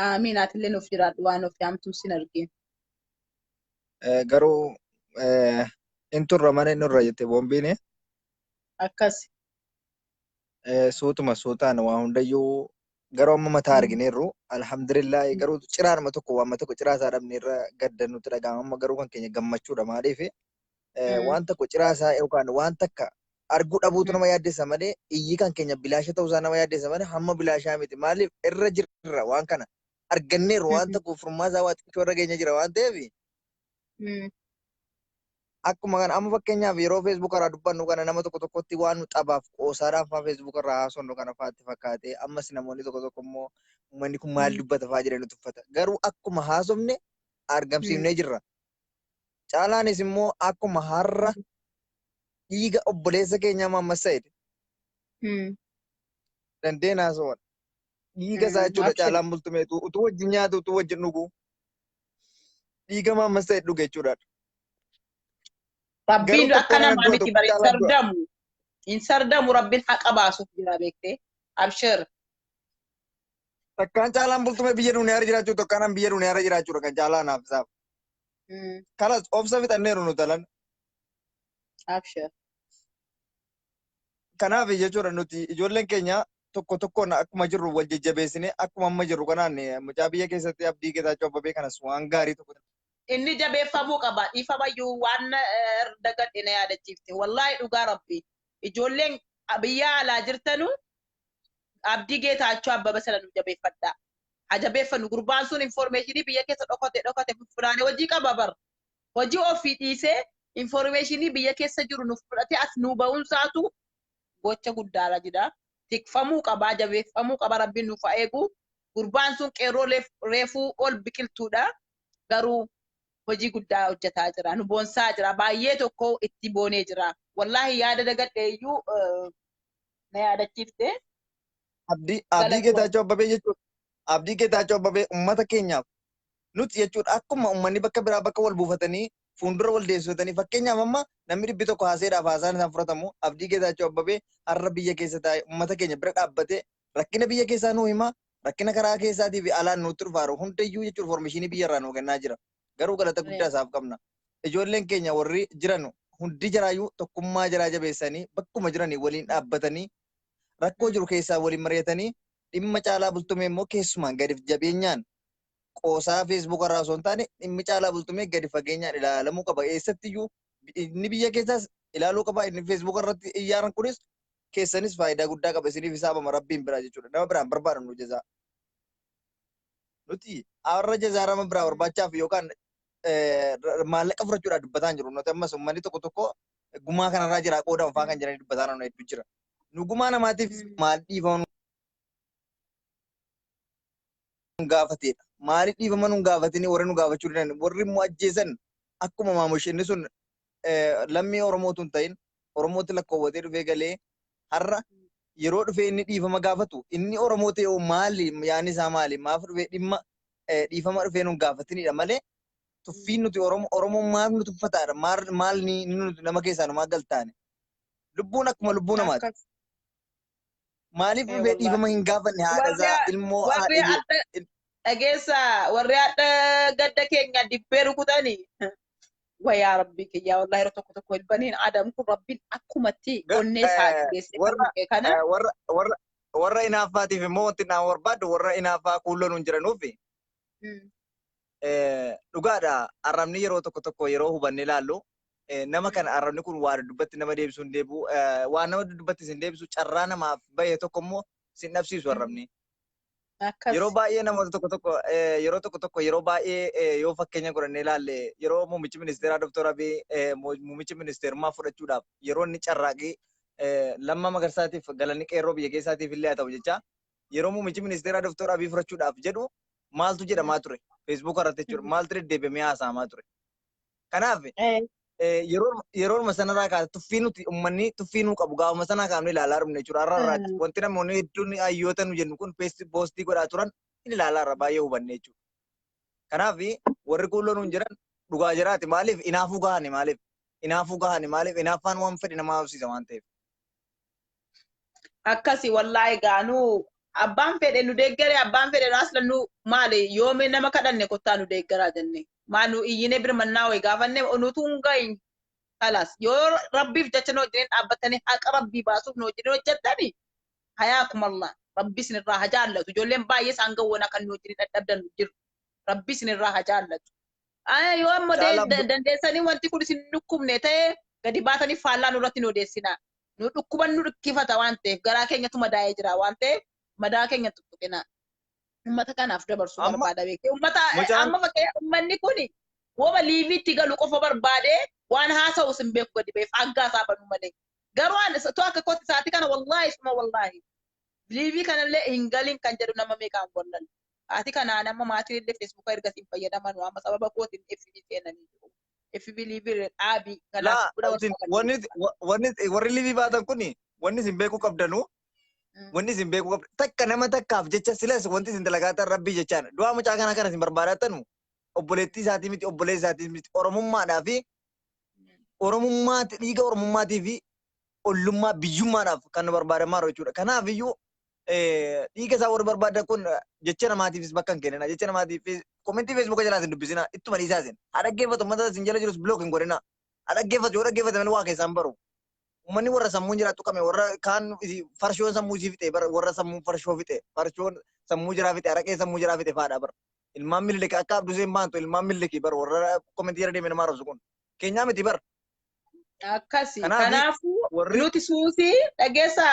Aamiin atillee nuuf jiraadhu waan of yaamtuu sin argin Garuu in turra mana inni irra jette boombiin akkas suutuma suutaan waa hundayyuu garuu amma mataa argineerru. Alhamdulillah garuu ciraanuma tokko waan tokko ciraa isaa dhabne irra gadda nutti dhaga'ama. Amma garuu kan keenya gammachuudha. Maaliif waan tokko ciraa isaa yookaan waan takka arguu dhabuutu nama yaaddessa malee iyyi kan keenya bilaasha ta'uusaa nama yaaddessa malee hamma bilaashaa miti. Maaliif irra jirra waan kana arganneerru waan tokko furmaasaa waa xiqqoo irra keenya jira waan ta'eef akkuma kana amma fakkeenyaaf yeroo Facebook irraa dubbannu kana nama tokko tokkotti waan nu xabaaf qoosaadhaaf fa'aa Facebook irraa haasofnu kana fa'aatti fakkaate ammas namoonni tokko tokko immoo uummanni kun maal dubbata fa'aa jedhanii tuffata. Garuu akkuma haasofne argamsiifnee jirra. Caalaanis immoo akkuma har'a dhiiga obboleessa keenyaa Maammas Said dandeen haasawan. Dhiiga isaa jechuudha Abshir. Caalaan Bultumeetu utuu wajjin nyaatu utuu wajjin dhugu. Dhiiga maammas ta'e dhuge jechuudha. Rabbiin Garuu akka tokko namaa nama miti du'a bara tokko hin caalaa du'a. sardamu. Hin sardamu Rabbiin haqa baasuuf jira beektee. Abshir. Takkaan caalaan bultume biyya duniyaa irra jiraachuu tokkaan biyya duniyaa irra jiraachuudha kan caalaa naaf isaaf. Kalas obsa fixanneeru nu talan. Abshir. Kanaaf jechuudha nuti ijoolleen keenya tokko tokkoon akkuma jirru wal jajjabeessine akkuma amma jirru kanaan mucaa biyya keessatti Abdii Geetaachoo Abbabee kanas waan gaarii tokko. Inni jabeeffamuu qaba. Dhiifamayyuu waan dagadhe na yaadachiifte. Wallaahi dhugaa Rabbi. Ijoolleen biyya alaa jirtanu Abdii Geetaachoo Abbaba sana nu jabeeffadhaa. Haa jabeeffannu. Gurbaan sun informationii biyya keessa dhokate dhokate funaanee hojii qaba bar. Hojii ofii dhiisee informationii biyya keessa jiru nuuf fudhatee as nuu ba'uunsaatu gocha guddaadha jedha. Tikfamuu qaba, jabeeffamuu qaba, Rabbiin nuuf haa eegu. Gurbaan sun qeerroo reefuu ol biqiltuudha. Garuu hojii guddaa hojjetaa jira. Nu boonsaa jira. Baay'ee tokko itti boonee jira. Wallaahi yaada dagadhe iyyuu na yaadachiifte. Abdii Galatoon. Geetaachoo Abbabee jechuudha. Abdii Geetaachoo Abbabee uummata keenyaaf nuti jechuudha akkuma uummanni bakka biraa bakka wal buufatanii fuuldura wal deessifatanii fakkeenyaaf amma namni 100 haaseedhaaf haasaan isaan fudhatamu Abdii Geetaachoo Abbabee har'a biyya keessa taa'ee uummata keenya bira dhaabbatee rakkina biyya keessaa nuu hima rakkina karaa keessaatii fi alaan nutti dhufaaru hundayyuu jechuudha informationii biyya irraa nuu kennaa jira. Garuu galata guddaa isaaf qabna. Ijoolleen keenya warri jiran hundi jaraayyuu tokkummaa jaraa jabeessanii bakkuma jiranii waliin dhaabbatanii rakkoo jiru keessaa waliin mari'atanii dhimma caalaa bultumee immoo keessumaan gadi jabeenyaan qoosaa feesbuuk irraa osoo hin taane dhimmi caalaa bultumee gadi fageenyaan ilaalamuu qaba. Eessattiyyuu inni biyya keessaas ilaaluu qaba. Inni feesbuuk irratti iyyaaran kunis keessanis faayidaa guddaa qaba. Isiniif hisaabama Rabbiin biraa jechuudha. Nama biraan barbaadan nu jazaa. Nuti har'a jazaa nama biraa barbaachaaf yookaan maallaqa fudhachuudhaaf dubbataa hin jiru. Nuti ammas uummanni tokko tokko gumaa kanarraa jira qooda fa'aa kan jedhanii dubbataa jiran hedduu jira. Nu gumaa namaatiif maal dhiifama nu gaafateedha. Maaliif dhiifama nu gaafatini warri nu gaafachuu danda'an warri immoo ajjeesan akkuma maamush inni sun lammii Oromootu hin ta'in Oromootti lakkoowwatee dhufee galee har'a yeroo dhufee inni dhiifama gaafatu inni Oromoo ta'e maali yaadni isaa maali maaf dhufee dhimma dhiifama dhufee nu gaafatinidha malee tuffiin nuti Oromoo Oromoon maal nu tuffataadha maal maal ni nuti nama keessaa nu maal galtaane lubbuun akkuma lubbuu namaati. Akkas. Maaliif dhufee Wallaahi. dhiifama hin gaafanne haadha Warri isaa ilmoo warri haadha adda dhageessa warri adda gadda keenya dibbee rukutanii. Wayaa Rabbii kiyyaa wallaahi yeroo tokko tokko ilbaniin Adam kun Rabbiin akkumatti onnee isaa geesse kana. Warra warra warra inaaffaatiif immoo wanti naan barbaaddu warra inaaffaa kuulloon hin jiranuufi dhugaadha. Arrabni yeroo tokko tokko yeroo hubanne ilaallu nama kana arrabni kun waa dubbatti nama deebisuu hin deebi'u waan nama dubbatti sin deebisu carraa namaaf bahe tokko immoo sin dhabsiisu arrabni. Yeroo baay'ee namoota tokko tokko yeroo tokko tokko yeroo baay'ee yoo fakkeenya godhannee ilaalle yeroo muummichi ministeeraa Dr. Abiy muummichi ministeerummaa fudhachuudhaaf yeroo inni carraaqii Lammaa Magarsaatiif galanni qeerroo biyya keessaatiif illee haa ta'u jecha yeroo muummichi ministeeraa Dr. Abiy fudhachuudhaaf jedhu maaltu jedhamaa ture feesbuuk irratti jechuudha maaltu deddeebi'amee haasa'amaa ture. Kanaaf yeroo sanarraa kaase tuffii nuti uummanni tuffii nuu qabu gaafuma sanaa kaafnee ilaalaa dhumne jechuudha. Har'a irraatti wanti namoonni hedduun hayyoota nu jennu kun poostii godhaa turan hin ilaalaa irra baay'ee hubanne jechuudha. Kanaaf warri kuulloon nuun jiran dhugaa jiraati maaliif inaafuu gahani maaliif inaafuu gahani maaliif inaaffaan waan fedhe nama haasofsiisa waan ta'eef. Akkasi wallaahi gaanuu abbaan fedhe nu deeggare abbaan fedhe asla nu maali yoome nama kadhanne kottaa nu deeggaraa jenne maal nu iyyine birmannaa wayi gaafanne nutu hin gahin kalas yoo Rabbiif jecha nu wajjiniin dhaabbatanii haqa Rabbii baasuuf nu wajjiniin hojjettani hayaakumallah Rabbi isinirraa haa jaallatu ijoolleen baay'ee isaan gawwana kan nu wajjiniin dadhabdan jiru Rabbi isinirraa haa jaallatu. Yoo ammoo dandeessanii wanti kun isin dhukkubne ta'e gadi baatanii faallaa nurratti nu odeessinaa. Nu dhukkuban nu dhukkifata waan ta'eef garaa keenyatu madaa'ee jira waan ta'eef madaa keenya tuttuqina. Uummata kanaaf dabarsuu barbaada beekte. Uummata amma fakkeenya uummanni kun wooma liiviitti galu qofa barbaade waan haasa'u sin beeku gadi ba'eef haggaa isaa banuu malee. Garuu ani tu akka kootti sa'aatii kana wallaahi suma wallaahi. Liivii kanallee hin galin kan jedhu nama meeqaan wallan. Sa'aatii kanaan amma maatiin illee feesbuuka erga siin fayyadaman amma sababa kootiin FB seenanii jiru. FB liivii dhaabii kanaaf Warri liivii baatan kuni wanni isin beekuu qabdanuu wanni isin beekuu qabdu takka nama takkaaf jecha silas wanti isin dalagaatan Rabbii jechaan du'aa mucaa kanaa kana isin barbaadattanu Obboleettii isaatii miti, obboleessa isaatii miti. Oromummaadhaa fi Oromummaatti dhiiga Oromummaatii fi ollummaa biyyummaadhaaf kan nu barbaadamaa jiru jechuudha. Kanaaf iyyuu dhiiga isaa warri barbaadan kun jecha namaatiifis bakka hin kennina. Jecha namaatiif commentii Facebooka jalaas hin dubbisina. Ittuma dhiisaa isin. Haa dhaggeeffatu, uummata isin jala jirus block hin godhina. Haa dhaggeeffatu, yoo dhaggeeffate malee waa keessaan baru. Uummanni warra sammuun jiraattu qame, warra kaan farshoon sammuu isii fixe bara, warra sammuu farshoo fixe, farshoon sammuu jiraa fixe, araqee sammuu jiraa fixe faadha bara. Ilmaan Miniliki akka Abduseen baantu ilmaan Miniliki bara, warra commentii jala deeme nama arrabsu kun. Keenyaa miti bara. Akkasi. Kanaaf Kanaafuu warri nuti suusii dhageessa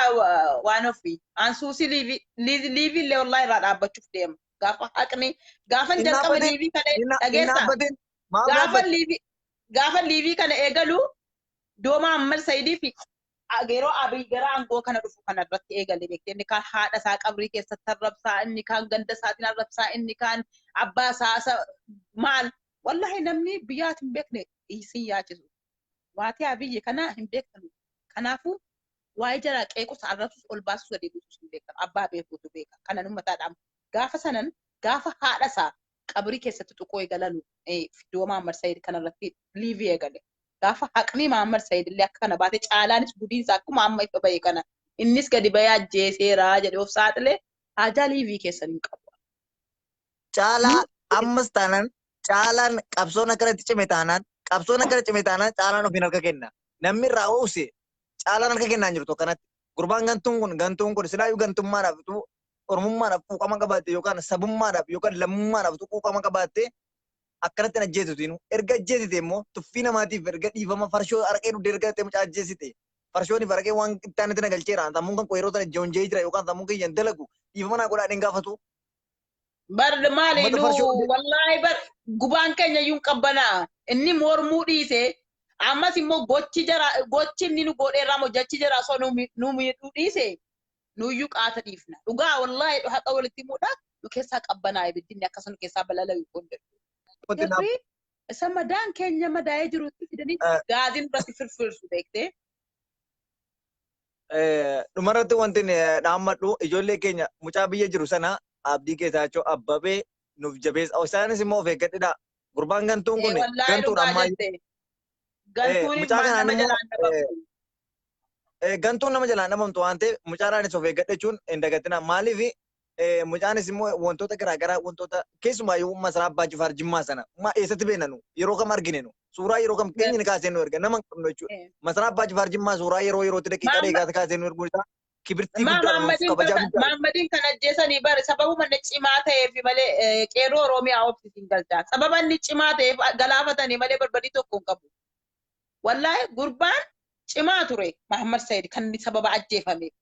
waan ofii. An suusii live illee wallahi irraa dhaabbachuuf deema. Gaafa haqni gaafan hin jalqaba dhaabbatin live kana hin dhageessa. dhaabbatin, maaf Gaafa dhaabbatti? live, gaafa live kana eegalu Dooma Ahmad Saidii fi yeroo Abiy gara aangoo kana dhufu kana irratti eegale beekte. Inni kaan haadha isaa qabrii keessatti arrabsaa, inni kaan ganda isaatiin arrabsaa, inni kaan abbaa isaa maal. Wallahi namni biyyaati hin beekne isin yaachisu. Waatii Abiyyi kana hin beektan. Kanaafuu waa'ee jara qeequs, arrabsus, ol baasus, gadi buusus hin beektan. Abbaa beekuutu beeka. Kanan uummataadhaan gaafa sanan gaafa haadha isaa qabrii keessatti tuquu eegalan Dooma Ahmad Said kanarratti live eegale. Gaafa haqni Mahammad Said illee akka kana baate, caalaanis gudiinsa akkuma amma ifa bahe kana innis gadi bahee ajjeeseera jedhee of saaxilee, haajaa live keessan hin qabu. Caalaa ammas taanaan, caalaan qabsoon akkanatti cime taanaan, qabsoon akkana cime taanaan, caalaan ofiin harka kenna. Namni irraa oose caalaan harka kennaa hin jirtu akkanatti. Gurbaan gantuun kun, gantuun kun silaayyuu gantummaadhaaf utuu oromummaadhaaf quuqama qabaatte yookaan sabummaadhaaf yookaan lammummaadhaaf utuu quuqama qabaatte akkanatti hin ajjeesitu. Erga ajjeesite immoo tuffii namaatiif erga dhiifama farshoo araqee dhugdee erga mucaa ajjeesite, farshoon fi araqee waan itti aanetti na galcheera, sammuun kan koo yeroo sana joonjee jira yookaan sammuun kiyya hin dalagu, dhiifama naa godhaa hin gaafatu. Bar maali Uummata nu farshoo wallaahi bar gubaan keenya iyyuu hin qabbanaa. Inni mormuu dhiise, ammas immoo gochi jara, gochi inni nu godheerraa moo jechi jara osoo nu miidhuu dhiise, nuyyuu qaata dhiifna. Dhugaa wallaahi haqa walitti himuudha, nu keessaa qabbanaa ibiddi inni akkasuma nu keessaa balalayu kun jedhu. Wanti naaf Jarri isa madaan keenya madaa'ee jirutti fidanii gaaziin irratti firfirsu beektee. Dhumarratti wanti dhaammadhu, ijoollee keenya mucaa biyya jiru sana Abdii Geetaachoo Abbabee nuuf jabeessa. Isaanis immoo of eeggadhidha. Gurbaan gantuun kun Wallaahi gantuudha dhugaa ammaa. jette. Gantuun Mucaa ilmaan kanaan nama immoo jalaan dhabamtu. Gantuun nama jalaan dhabamtu waan ta'eef mucaadhaanis of eeggadha jechuun hin dagatina. Maaliif, mucaanis immoo wantoota garaagaraa, wantoota keessumaayyuu masaraa Abbaa Jifaar Jimmaa sana ma eessatti beekna, yeroo kam argine, nu suuraa yeroo kam keenya ni kaasee nu erga, nama hin qabnu jechuudha. Masaraa Abbaa Jifaar Jimmaa suuraa yeroo yerootti daqiiqaa daqiiqaatti kaasee nu erguun isaa kibirtii guddaadha, nuuf kabajaa guddaadha. Mahammadiin kan ajjeesanii bare sababuma inni cimaa ta'eef malee qeerroo Oromiyaa obsisiin galchaa. Sababa inni cimaa ta'eef galaafatanii malee barbadii tokko hin qabu. Wallaahi gurbaan cimaa ture Mahammad Said kan inni sababa ajjeefameef.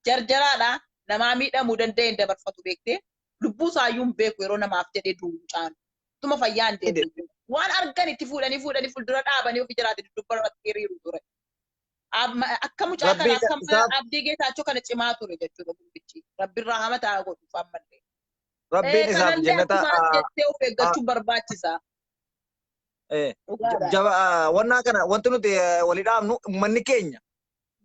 Jarjaraadha, namaa miidhamuu danda'e hin dabarfatu beektee, lubbuu isaayyuu hin beeku yeroo namaaf jedhee du'u mucaan. Tuma fayyaa hin deemu. Waan argan itti fuudhanii fuudhanii fuuldura dhaabanii ofii jiraate duddubbara irratti hiriiru ture. Akka mucaa kana Rabbi akka isaaf Abdii Geetaachoo kana cimaa ture jechuudha gurbichi. Rabbi irraa hamataa godhuuf ammallee. Rabbiin isaaf Kanallee jannata akkuma jettee of eeggachuun barbaachisa. Dhugaadha. Jaba wannaa kana wanti nuti walii dhaabnu, uummanni keenya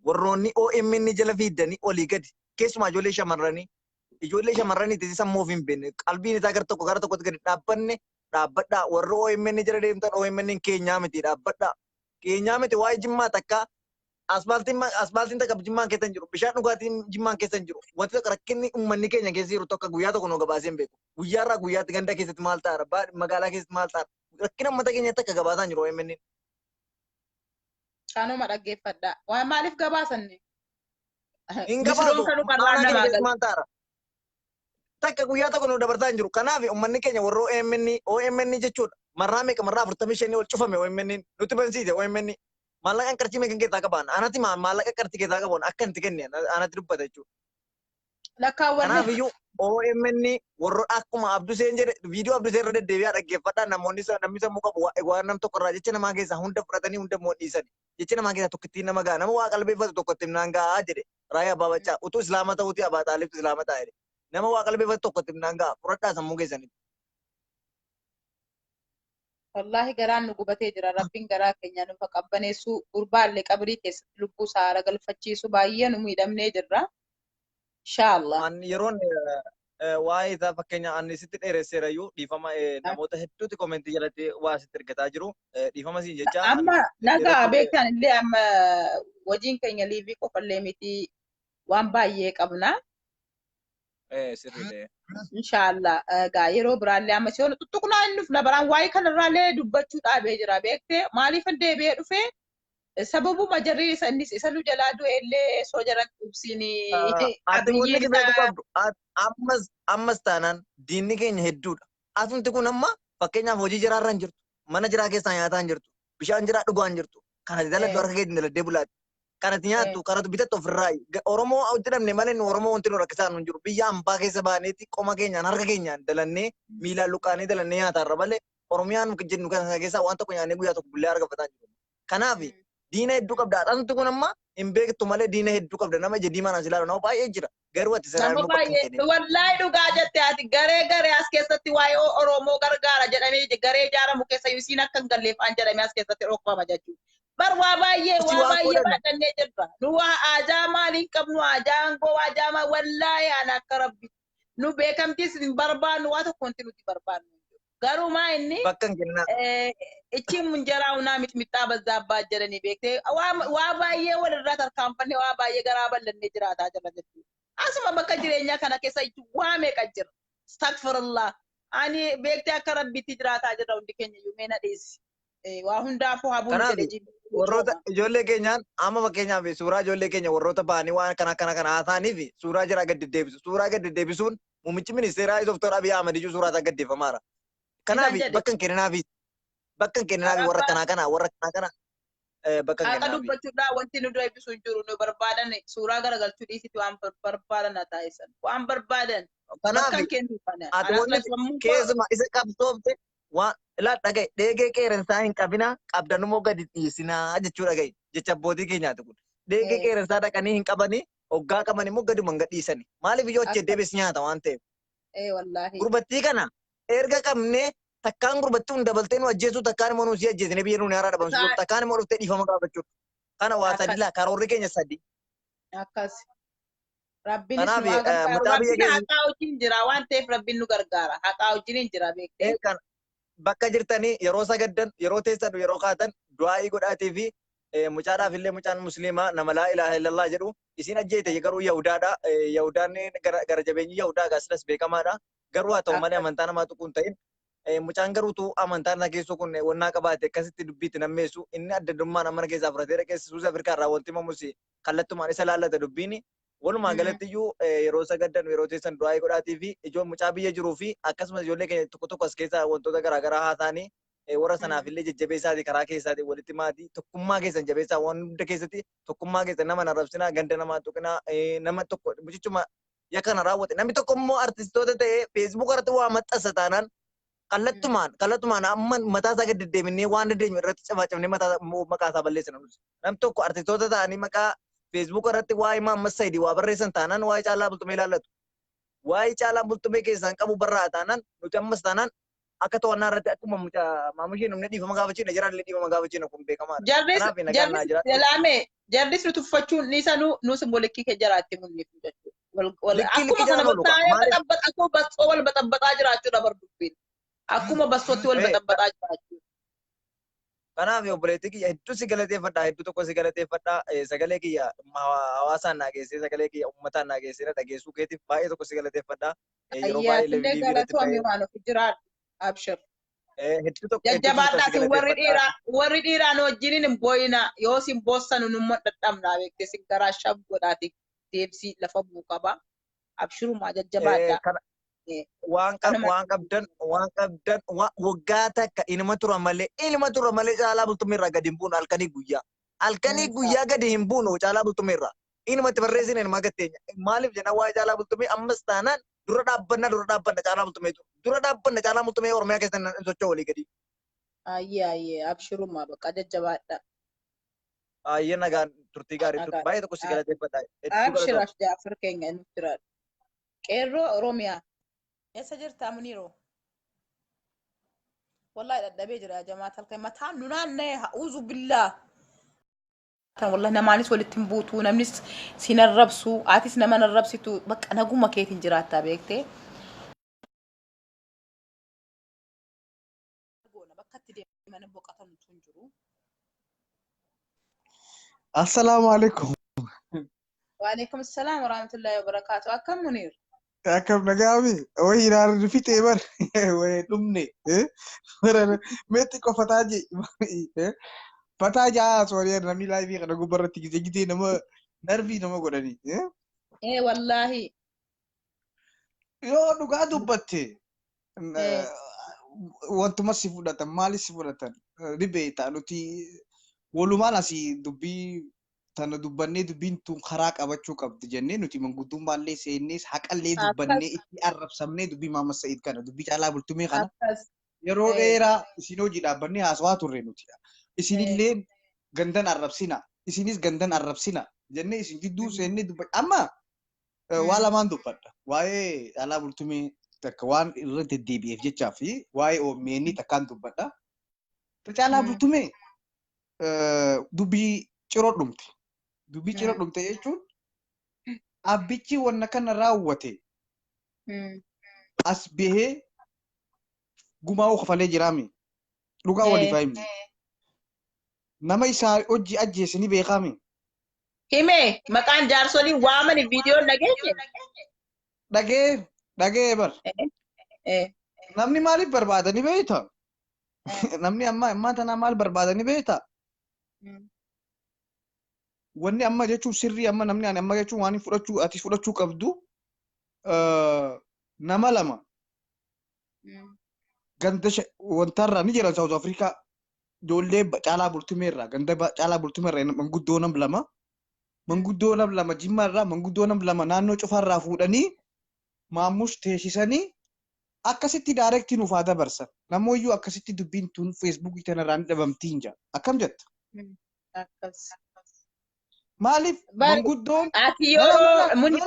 warroonni OMN jala fiiddanii olii gadi, keessumaa ijoollee shamarranii, ijoollee shamarranii sammuu of hin beekne, qalbiin isaa gara tokko gara tokkotti gadi dhaabbanne, dhaabbadhaa. Warri OMN jala deemtan, OMN keenyaa miti, dhaabbadhaa, keenyaa miti. Waa'ee Jimmaa takka asfaaltiin, asfaaltiin takka Jimmaan keessa hin jiru, bishaan dhugaatiin Jimmaan keessa hin jiru, wanti tokko rakkinni uummanni keenya keessa jiru tokko guyyaa tokko nu gabaasee hin beeku. Guyyaarraa guyyaatti ganda keessatti maal ta'aara, magaalaa keessatti maal ta'aara, rakkina uummata keenya takka gabaasaa hin jiru OMN. Kanuma dhaggeeffadha. Waan maaliif gabaasanne? Hin Misroon gabaasu. kanumarraa Aanaa keenya namaa keessatti gala. maal ta'aara? Takka guyyaa tokko nu dabarsaa hin jiru. Kanaaf uummanni keenya warra OMN, OMN jechuudha. Marraa meeqa, marraa 45 ol cufame OMN, nutti bansiise OMN. Maallaqa qarshii meeqa keessaa qaban? Anatti maallaqa qarshii keessaa qaban akka itti kenne anatti dubbata jechuudha. Lakkaawwanne. Kanaaf iyyuu OMN warra akkuma Abduseen jedhe, viidiyoo Abduseen irra deddeebi'aa dhaggeeffadhaa. Namoonni namni sammuu qabu waan nam tokko irraa jecha namaa keessaa hunda fudhatanii hunda immoo dhiisan. Jecha namaa keessaa tokkittiin nama ga'a. Nama waa qalbeeffatu tokkotti himnaan ga'a jedhe. Raayyaa Abbaa Baccaa utuu Islaama ta'uuti Abaa Xaalibtu Islaama ta'a jedhe. Nama waa qalbeeffatu tokkotti himnaan ga'a. Fudhadhaa sammuu keessanitti. Wallaahi garaan nu gubatee jira. Rabbiin garaa keenya nuuf haa qabbaneessu. Gurbaallee qabrii keessatti lubbuu isaa haara galfachiisu. Baay'ee nu miidhamnee jirra. Inshaallah. An yeroon Waa'ee isaa fakkeenya ani sitti dheeresseerayyuu dhiifama, namoota hedduuti comment jalatti waa sitti ergataa jiru. Dhiifama siin jecha. Amma nagaa beektan illee amma hojiin keenya live qofallee miti, waan baay'ee qabna. Sirriidha. Inshaallah egaa yeroo biraallee amma si tuttuqnaa inni dhufna baraan waa'ee kanarraallee dubbachuu dhaabee jira beektee. Maaliif deebi'ee dhufee? Sababuma jarri isa inni isa nu jalaa du'e illee soo jaran ibsiin. Ati wanni beekuu qabdu ammas taanaan diinni keenya hedduudha. Atumti kun amma fakkeenyaaf hojii jiraarra hin jirtu. Mana jiraa keessaa nyaataa hin jirtu. Bishaan jiraa dhugaa hin jirtu. Kan ati daladdu harka keetiin daladdee bulaati. Kan ati nyaattu, kan ati bitattu ofirraa. Oromoo jedhamne malee nu Oromoo wanti nu rakkisaa nu hin jiru. Biyya hambaa keessa baaneeti qoma keenyaan harka keenyaan dalannee miilaan luqqaanee dalannee nyaataarra malee Oromiyaan jennu kana keessaa waan tokko nyaannee guyyaa tokko bullee argafataa jiru. Kanaaf diina hedduu qabda. Atumti kun amma hin beektu malee diina hedduu qabda. Nama ija diimaan as ilaalu nama baay'ee jira. Garuu ati sanaan Nama immoo bakka hin baay'ee kennin. Wallaahi dhugaa jette ati. Garee garee as keessatti waa'ee Oromoo gargaara jedhamee garee ijaaramu keessa isiin akka hin galleef an jedhamee as keessatti dhokfama jechuudha. Bar waa baay'ee Ichi waa waan baay'ee godhan. baadhannee jirra. Nu waa aajaa maaliin qabnu, aajaa aangoo, aajaa maal, wallaahi ana akka rabbi. Nu beekamtiis hin barbaannu, waa tokko wanti nuti barbaannu. Garuu maa inni Bakka hin kennaa. Ichi munjaraa unaa mixmixaa bazzaabbaa jedhanii beektee, waa baay'ee walirraa tarkaanfannee waa baay'ee garaa bal'annee jiraataa jirra jechuudha. Asuma bakka jireenyaa kana keessa waa meeqa jira. Astagfirullah. Ani beektee akka rabbiitti jiraataa jirra hundi keenya iyyuu, mee na dhiisi. Waa hundaafuu habuun Kanaaf jedhe jibbi. Warroota ijoollee keenyaan amma fakkeenyaaf suuraa ijoollee keenya warroota ba'anii waan kana kana kana haasa'aniif suuraa jira gad deddeebisu. Suuraa gad deddeebisuun muummichi ministeeraa Dooktar Abiy Ahmed iyyuu suuraa isaa gaddeeffamaara. Kanaaf Isaan jedhe. bakka hin kenninaafi. Bakka hin kenninaafi warra kanaa kana warra kanaa kana bakka hin Haqa kenninaafi. dubbachuudhaan wanti nu deebisu hin jiru. Nu barbaadan suuraa garagalchuu dhiisitti waan barbaadan haa taasisan. Waan barbaadan Kanaaf bakka hin kennu kana. ati Anas wanni sammuu koo keessuma isa qabsoofte waan ilaa dhagaye, dheegee qeerransaa hin qabinaa, qabdanummoo gadi dhiisinaa jechuu dhagaye, jecha abbootii keenyaati kun. Dheegee qeerransaa dhaqanii hin qabanii, hoggaa qaban immoo gaduma hin gadhiisani. Maaliif iyyuu achi deebis nyaata waan ta'eef. Wallaahi. Gurbattii kana erga qabnee takkaan gurbattii kun dabaltee nu ajjeesuu, takkaan immoo nu si ajjeesine biyya nuuni haaraa dhabamsiisuu, takkaan immoo dhuftee dhiifama gaafachuu. Kana waa sadi laa karoorri keenya sadi. Akkas. Rabbiinis Kanaaf nu haa gargaaru. mucaa biyya Rabbiin keessa haqaa wajjin jira waan ta'eef Rabbiin nu gargaara. Haqaa wajjin hin jira beektee. Kan bakka jirtanii yeroo sagaddan, yeroo teessan, yeroo kaatan du'aa'ii godhaatii fi mucaadhaaf illee, mucaan musliimaa nama laa ilaaha illallah jedhu isin ajjeete garuu yahudaadha. Yahudaan gara jabeenyi yahudaa gaasilas beekamaadha. Garuu haa ta'u malee amantaa namaa tuquu hin ta'in. Mucaan garuutu amantaa na keessoo kun wannaa qabaate akkasitti dubbiitti nammeessu inni adda addummaan mana keessaa fudhatee dhaqee Suus Afrikaa irraa wanti himamus kallattumaan isa laallata dubbiini. Walumaa galatti iyyuu yeroo sagaddan, yeroo teessan du'aa'ii godhaatii fi ijoo mucaa biyya jiruu fi akkasumas ijoollee keenya tokko tokko as keessaa wantoota garaagaraa haasa'anii warra sanaaf illee jajjabeessaatii karaa keessaatii walitti maatii tokkummaa keessan jabeessaa. Waan hunda keessatti tokkummaa keessan, nama narrabsinaa, ganda namaa tuqinaa, nama tokko mucichuma yakka kana raawwate namni tokko immoo artistoota ta'ee Facebook irratti waa maxxansa taanaan kallattumaan amma mataa isaa gad deddeebinee waan dandeenyu irratti cafaacafnee mataa maqaa isaa balleessina nuti. Namni tokko artistoota ta'anii maqaa Facebook irratti waa'ee Maammas Sayidii waa barreessan taanaan, waa'ee Caalaa Bultumee ilaallatu. Waa'ee Caalaa Bultumee keessaan qabu barraa taanaan nuti ammas taanaan akka to'annaa irratti akkuma mucaa maamushee namni dhiifama gaafachiina jiraan illee dhiifama gaafachiina, kun beekamaadha. Jarris Kanaaf nagaan naa jarris jiraadhu. jalaame jarris nu tuffachuun ni sanuu nus immoo likkii kee jaraatti mul'ifu jechuudha. Likkii likkii Akkuma kana jalaan oolu qaba. taa'ee Maaliif? baxabbaxa akkuma bassoo wal baxabbaxaa jiraachuudha bar dubbiin. Akkuma bassootti wal baxabbaxaa jiraachuudha. Kanaaf obboleettii kiyya hedduu si galateeffadha. Hedduu tokko si galateeffadha. Sagalee kiyya hawaasaan naa geessee, sagalee kiyya uummataan naa geessee na dhageessuu keetiif baay'ee tokko si galateeffadha. Yeroo baay'ee Ayyaatillee live irratti galatoomii ba'ee waan ofi jiraadhu. Abshir. Hedduu tokko hedduu tokko si Jajjabaadhaatiin warri galateeffadha. dhiiraa warri dhiiraa nu wajjiniin hin boo'ina, yoo isin boossanu numma dhadhabnaa beektee, isin garaa shab godhaati deebisii lafa bu'u qaba. Abshirumaa jajjabaadhaa. Kana waan qab Kanuma waan qabdan waggaa takka inuma tura malee Caalaa Bultumee irraa gadi hin buunu halkanii guyyaa. Halkanii guyyaa gadi hin buunu Caalaa Bultumee irraa. Inuma itti barreessine, inuma gatteenya. Maaliif jenna, waa'ee Caalaa Bultumee ammas taanaan dura dhaabbanna, dura dhaabbanna Caalaa Bultumee dura dhaabbanna. Caalaa Bultumee Oromiyaa keessa hin socho'u walii gadi. Ayyee ayyee, abshirumaa bakka jajjabaadhaa. Ayyee, nagaan turtii gaarii turte. Nagaan. Baay'ee tokko si galateeffadha. Hedduu Abshir galatoomna. Jaafar keenya nuuf jiraadha. Qeerroo Oromiyaa. Eessa jirtaa Muniiroo? Wallahi dadhabee jira jamaa talkee mataan nu naanna'e, ha'uuzu billaa. Wallahi namaanis walitti hin buutu, namnis sin arrabsu, atis nama hin arrabsitu, bakka naguma keetiin jiraattaa beektee. Goona bakka itti deeman boqotan utuu hin jiru. Assalaamu alaikum. Waalaikum salaam warahmatullahi wabarakaatu. Akkam Muniir? Akkam nagaami? Wayi ilaalu fixee bar. Wayi dhumne. Bara meetti qofataa je. Fataa jaa sooriyaan namni laayivii kana gubbarratti gizee gizee nama narvii nama godhani. Ee wallaahi. Yoo dhugaa dubbatte wantuma si fudhatan maali si fudhatan ni beekta nuti walumaan asii dubbii tana dubbannee dubbiin tun karaa qabachuu qabdi jennee nuti manguddummallee seennee haqallee dubbannee itti arrabsamnee dubbii Maamad Sa'iid kana dubbii Caalaa Bultumee kana yeroo dheeraa isin hojii dhaabbannee haasawaa turre nuti. Isinillee gandan arrabsina isinis gandan arrabsina jennee isin gidduu seennee dubbanne amma waa lamaan dubbadha. Waa'ee Caalaa Bultumee takka waan irra deddeebi'eef jechaa fi waa'ee OMN takkaan dubbadha. Caalaa Bultumee dubbii ciroo dhumte. Dubbii ciroo dhumte jechuun abbichi wanna kana raawwate as bahee gumaa kafalee jiraami. Dhugaa waliif haa himnu. Nama isaa hojii ajjeese ni beekaami. Hime maqaan jaarsolii waamani viidiyoon dhageenye. Dhagee dhagee bar. Namni maaliif barbaada ni beekta? Namni amma ammaa tanaa maal barbaada ni beekta? Wanni amma jechuun sirrii amma namni ani amma jechuun waan fudhachuu ati fudhachuu qabdu nama lama ganda wantarraa ni jiran South Africa ijoollee Caalaa Bultumeerraa ganda Caalaa Bultumeerraa manguddoo nam lama manguddoo nam lama Jimmaarraa manguddoo nam lama naannoo cufarraa fuudhanii Maammush teessisanii akkasitti direct nuuf haa dabarsan. Namooyyuu akkasitti dubbiin tun Feesbuukii tanarraa ni dhabamtiin jaa. Akkam jetta? Akkas. Maaliif manguddoon Ati yeroo muni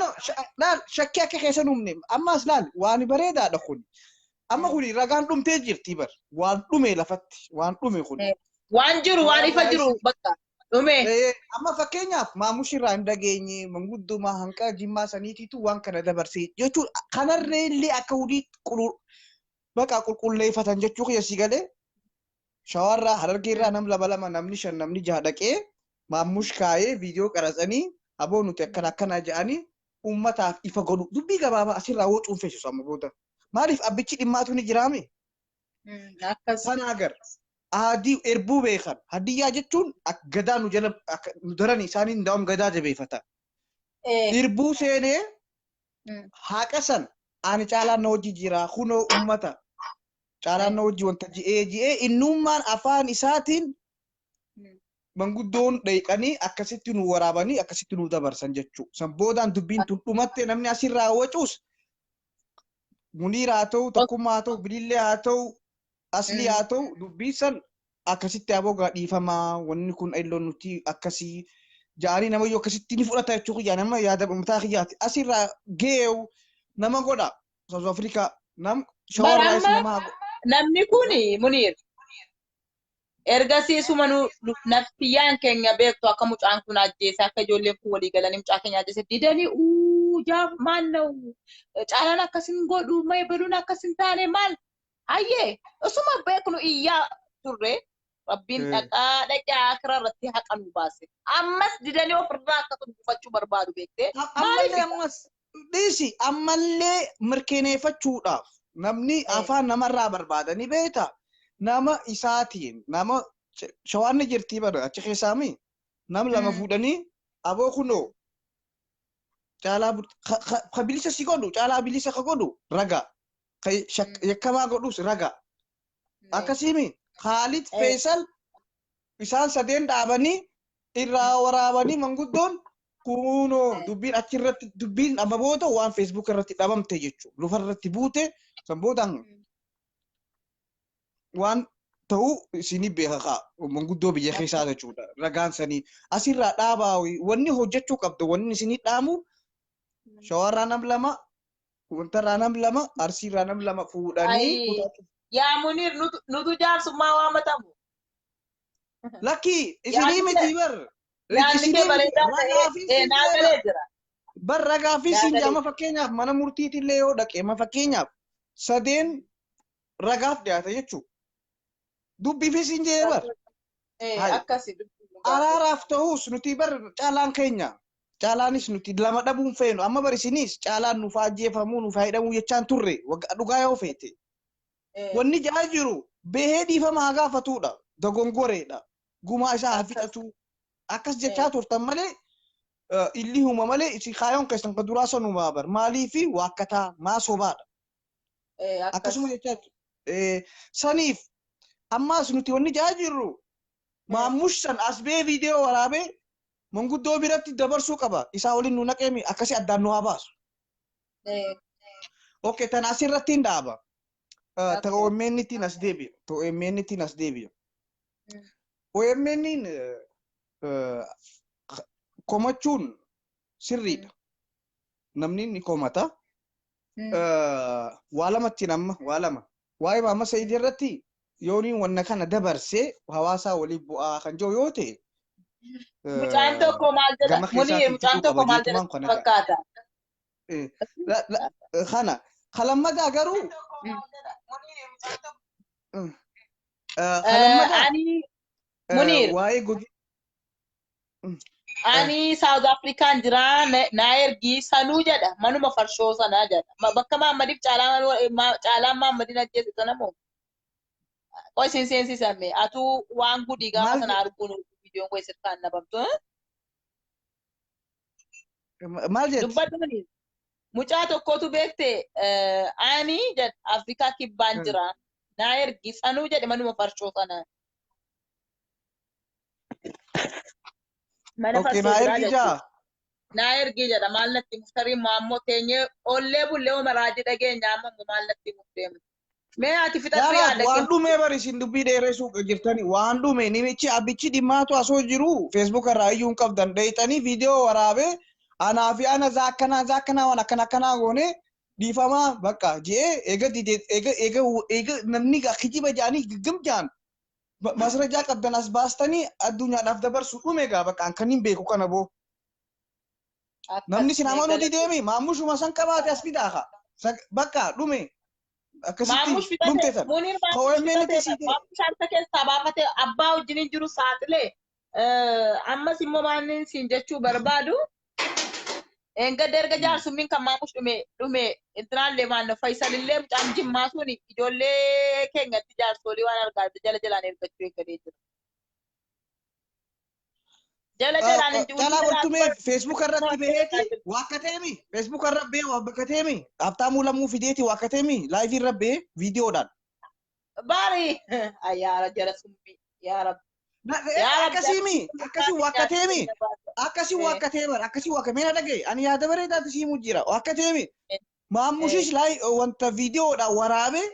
laal shakkii akka keessa nuumne ammas laal waan bareedaadha kun. Amma kuni ragaan dhumtee jirti bar waan dhume lafatti waan dhume kun. Waan jiru waan ifa jiru bakka dhume. Amma fakkeenyaaf Maamush irraa hin dhageenye mangudduma hanqa Jimmaa saniitiitu waan kana dabarsee jechuun kanarree illee akka hudii baqa qulqulleeffatan jechuu kiyya si galee Shawarraa Harargeerraa nam lama lama namni shan namni jaha dhaqee Maamush kaayee viidiyoo qaratsanii aboo nuti akkana akkana jedhanii uummataaf ifa godhu dubbii gabaabaa asirraa woo cuunfeessisu amma booda. Maaliif abbichi dhimmaatu ni jiraame? Akkas. Sana agar aadii erbuu beekan hadiyyaa jechuun akka gadaa nu jala akka nu daran isaanii ndaa'um gadaa jabeeffata. Irbuu seenee haqa san ani caalaan na hojii jira kunoo uummata caalaan na hojii wanta ji'ee ji'ee innummaan afaan isaatiin manguddoon dheeqanii akkasitti nu waraabanii akkasitti nu dabarsan jechuudha. San boodaan dubbiin tun dhumatte namni asirraa wacuus Muniir haa ta'u, Tokkummaa haa ta'u, Bilillee haa ta'u, Aslii haa ta'u dubbii san akkasitti aboo dhiifamaa wanni kun elloon nuti akkasii ja'anii namayyuu akkasitti ni fudhata jechuu kiyyaa nama yaada mataa kiyyaati. Asirraa geewu nama godha South Africa nam shawarraayis Bara nama namni kun Muniir ergasii suma nu naftiyyaan keenya beektu akka mucaan kun ajjeese akka ijoolleen kun walii galanii mucaa keenya ajjeese didanii uu jaa maal na'u caalaan akkasin godhu mee beluun akkasin taane maal hayyee osuma beeknu iyyaa turre rabbiin dhaqaa dhaqee akira irratti haqa nu baase ammas didanii ofirraa akkasuma buufachuu barbaadu beektee Ammallee ammas dhiisi ammallee mirkaneeffachuudhaaf namni afaan namarraa barbaadanii beekta nama isaatiin nama shawaanni jirtii bara achi keessaami nam lama fuudhanii aboo kunoo caalaa ka bilisa si godhu caalaa bilisa ka godhu raga ka yakkamaa godhus raga akkasiimi Khaalid Faisal isaan sadeen dhaabanii irraa waraabanii manguddoon kunoo dubbiin achirratti dubbiin amma booda waan Facebook irratti dhabamte jechuudha. Lufa irratti buute san boodaan waan ta'u isinii beeka kaa manguddoo biyya keessaa jechuudha. Ragaan sanii asirraa dhaabaa wanni hojjechuu qabdu wanni isinii dhaamu shawarraa nam lama wantarraa nam lama arsiirraa nam lama fuudhanii Yaa Muniir nutu jaarsummaa waamatamu. Lakkii isinii miti bar. Yaadni kee bareedaa ta'ee naa galee jira. Bar ragaa fi siin jaama fakkeenyaaf mana murtiitillee yoo dhaqe ma fakkeenyaaf sadeen ragaaf dhiyaata jechuudha. Dubbii fi siin jee bar. Akkasi. Araaraaf ta'us nuti bar caalaan keenya. Caalaanis nuti lama dhabuun feenu amma bar isinis caalaan nuuf ajjeefamuu nuuf hidhamuu jechaan turre dhugaa yoo feete. Wanni jaa jiru bahee dhiifama haa gaafatudha. Dogongoreedha. Gumaa isaa haa fixatu. Akkas jechaa turtan malee illi huma malee isin kaayoon keessan kan duraa sanumaa bar maaliifi waakkataa maa sobaadha. Akkasuma jechaa saniif ammaas nuti wanni jaa jirru maammush san as bee viidiyoo waraabee manguddoo biratti dabarsuu qaba. Isaa waliin nu naqeemi akkasii addaan nu haa baasu. Okay, tan asirratti hin dhaaba. Ta OMN ittiin as deebi'a. Ta OMN ittiin as deebi'a. OMN komachuun sirriidha. Namni ni komata. Waa lamatti amma waa lama. Waa'ee Maamma Sa'iid irratti yooniin wanna kana dabarsee hawaasaa waliif bu'aa kan jiru yoo ta'e. Mucaan tokko maal jedha? Munii mucaan tokko maal jedha fakkaata? Kana kalammadaa garuu. Ani Muniir. Waa'ee gogi. Ani South Afrikaan jira na ergi sanuu jedha manuma farshoo sanaa jedha. Bakka Maammadiif caalaan Maammadin ajjeese sana moo? Qoy isin seensisame atuu waan gudii gaafa sana arguun viidiyoon qoy sirkaan nabamtu. Maal jetti? Dubbadhu Muniir. Mucaa tokkotu beekte ani jedha Afrikaa kibbaan jira na ergi sanuu jedhe manuma farshoo sana. Mana farshoo jira jechuudha. Na ergi jedha maal natti muftarii maammoo teenyee ollee bullee oma raajii dhageenya amma maal natti mufteemu. Mee ati fixadhu yaada waan dhumee bari isin dubbii dheeressuu jirtani waan dhume nimichi abbichi dhimmaatu asoo jiru feesbuuk irraa iyyuu hin qabdan dheeyxanii viidiyoo waraabee anaa fi ana zaakkanaa zaakkanaa waan akkana akkanaa goone dhiifamaa bakka je'ee eega didee eega eega eega namni kijiba jedhanii gaggam jedhan masrajaa qabdan as baastanii addunyaadhaaf dabarsu dhume gaa bakka kan hin beeku kana boo. Namni sin amanuu dideemi maammushuma san qabaate as fidaa haa bakka dhume. Maammush fitate Muniir maammush fitate maammush harka keessaa baafate abbaa wajjin jiru saaxilee ammas immoo maannin siin jechuu barbaadu. Engadda erga jaarsummiin kan maammush dhume dhume intinaallee maanno Fayyisalillee mucaan jimmaa suni ijoollee keenyatti jaarsolii waan argaa jala jalaan ergachuu eegalee jira. Jala jalaan hin jiru. Caalaa Bultumee feesbuuk irratti baheeti waakkateemi feesbuuk irra bahee waakkateemi Habtaamuu Lamuu fideeti waakkateemi laayivii irra bahee viidiyoodhaan. Baari ayyaara jala sumbii yaa rabbi. Akkasiimi akkasii waakkateemi akkasii waakkateeman akkasii waakkateemi na dhagaye ani yaada bareedaati siimuu jira waakkateemi maammushis laay wanta viidiyoodhaan waraabee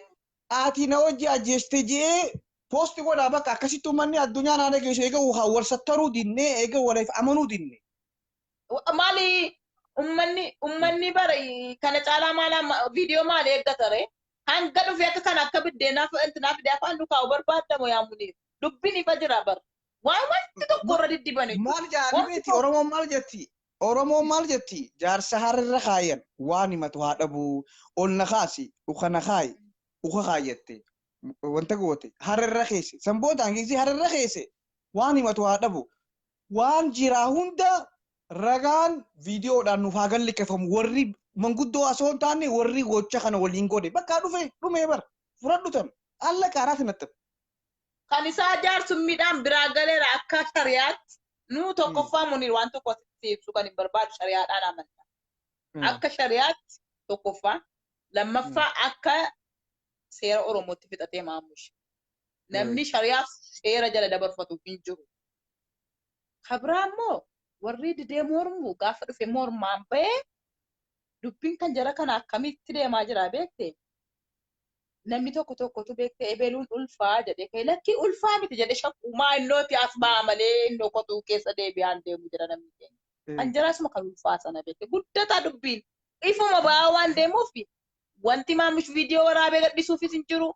ati na wajji ajjeeste je'ee poosti godhaa bakka akkasitti uummanni addunyaa naa dhageessu eega wal sattaruu dinnee eega waliif amanuu dinne. Maali uummanni bara kana caalaa maala viidiyoo maali eeggata ree hanga dhufee akka kana akka biddeenaaf intinaaf fidee afaan dukaa'u barbaadamu yaa Muniir. Dubbiin ifa jira bara. Waan wanti tokko irra diddiban. Maal jaanii beeti Oromoon maal jetti? Oromoon maal jetti? Jaarsa hararra kaayan waan himatu haa dhabuu ol na kaasi uka na kaayi uka kaayatte wanta goote hararra keesse san boodaan geessi hararra keesse waan himatu haa dhabu waan jiraa hunda ragaan viidiyoodhaan nuuf haa gallikkeeffamu warri manguddoo osoo hin taane warri gocha kana waliin godhe bakka dhufe dhumee bara fudhadhu tan alla qaaraati natti. Kan isaa jaarsummiidhaan biraa galeera akka shariyaatti nu tokkoffaa Muniir waan tokko asitti ibsu kan hin barbaadu shariyaadhaan amanna. Akka shariyaatti tokkoffaa lammaffaa akka seera Oromootti fixatee maammush. Namni shariyaaf seera jala dabarfatu hin jiru. Kabraa immoo warri didee mormu gaafa dhufe mormaan bahee dubbiin kan jara kana akkamitti deemaa jira beekte? Namni tokko tokkotu beekte ebeluun ulfaa jedhee ka'e lakki ulfaa miti jedhee shakkumaa innooti as ba'a malee innoo qotuu keessa deebi'aan deemu jira namni keenya. Kan jiraasuma kan ulfaa sana beekte guddataa dubbiin ifuma ba'aa waan deemuuf wanti maammush viidiyoo waraabee gadhiisuufis hin jiru.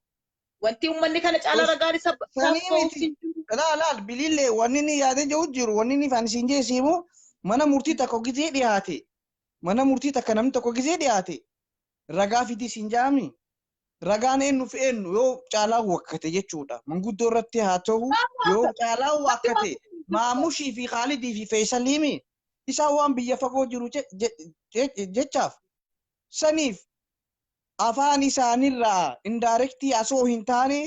Wanti uummanni kana caalaa ragaan isa Sanii isaaf miti. hin jiru. Laal laal bilillee wanni inni yaadee jiru jiru wanni inni ifaan isin jeesiimu mana murtii tokko gizee dhiyaate mana murtii takka namni tokko gizee dhiyaate ragaa fidi isin jaami ragaan eenyu fi eenyu yoo caalaa wakkate jechuudha manguddoo irratti haa ta'u yoo caalaa wakkate maamushii fi khaalidii fi feesaliimi isaan waan biyya fagoo jiru jechaaf saniif afaan isaanirraa indirectii asoo hin taane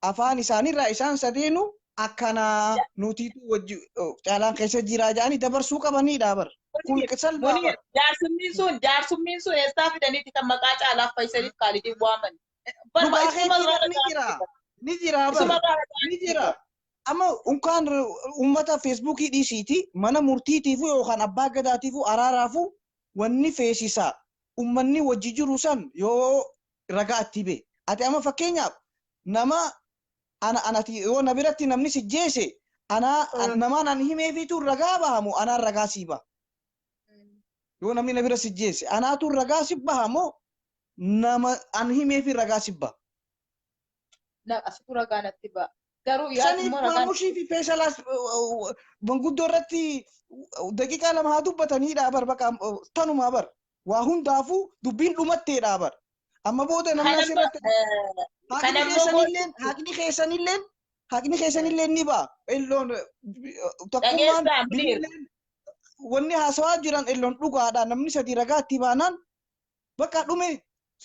afaan isaanirraa isaan sadeenu akkanaa nutiitu wajji caalaan keessa jiraa jedhanii dabarsuu qabaniidha bar. Kun salphaa Munir, bar. jaarsummiin sun eessaa fidaniiti kan maqaa caalaaf Fayyisaniif Kaalidiin waaman? Dhugaa Isuma keetii irraa bar ni jira. Ni jira Isuma bar. irraa Ni jira. Amma unkaan uummata feesbuukii dhiisiiti mana murtiitiifu yookaan abbaa gadaatiifu araaraafu wanni feesisaa uummanni wajji jiru san yoo ragaa itti bee. Ati amma fakkeenyaaf nama ana anati yoo na biratti namni si jeese anaa namaan ani himeefiitu ragaa bahamu anaan ragaa sii baha. Yoo namni na bira si jeese anaatu ragaa si bahamu nama an himeefi ragaa si baha. Asitu ragaa natti ba'a. Garuu yaa Saniif immoo ragaan maamushii fi feesalaas manguddoo irratti daqiiqaa 2 haa dubbataniidha bar baqa tanumaa bar waa hundaafuu dubbiin dhumatteedha bar. Amma booda namni Kanammoo asirratti haqni kanammoo keessanilleen haqni keessanilleen haqni keessanilleen ni ba'a. Elloon tokkummaan Dhageessaa Munir. bililleen wanni haasawaa jiran elloon dhugaadha namni sadi ragaa itti baanaan bakka dhume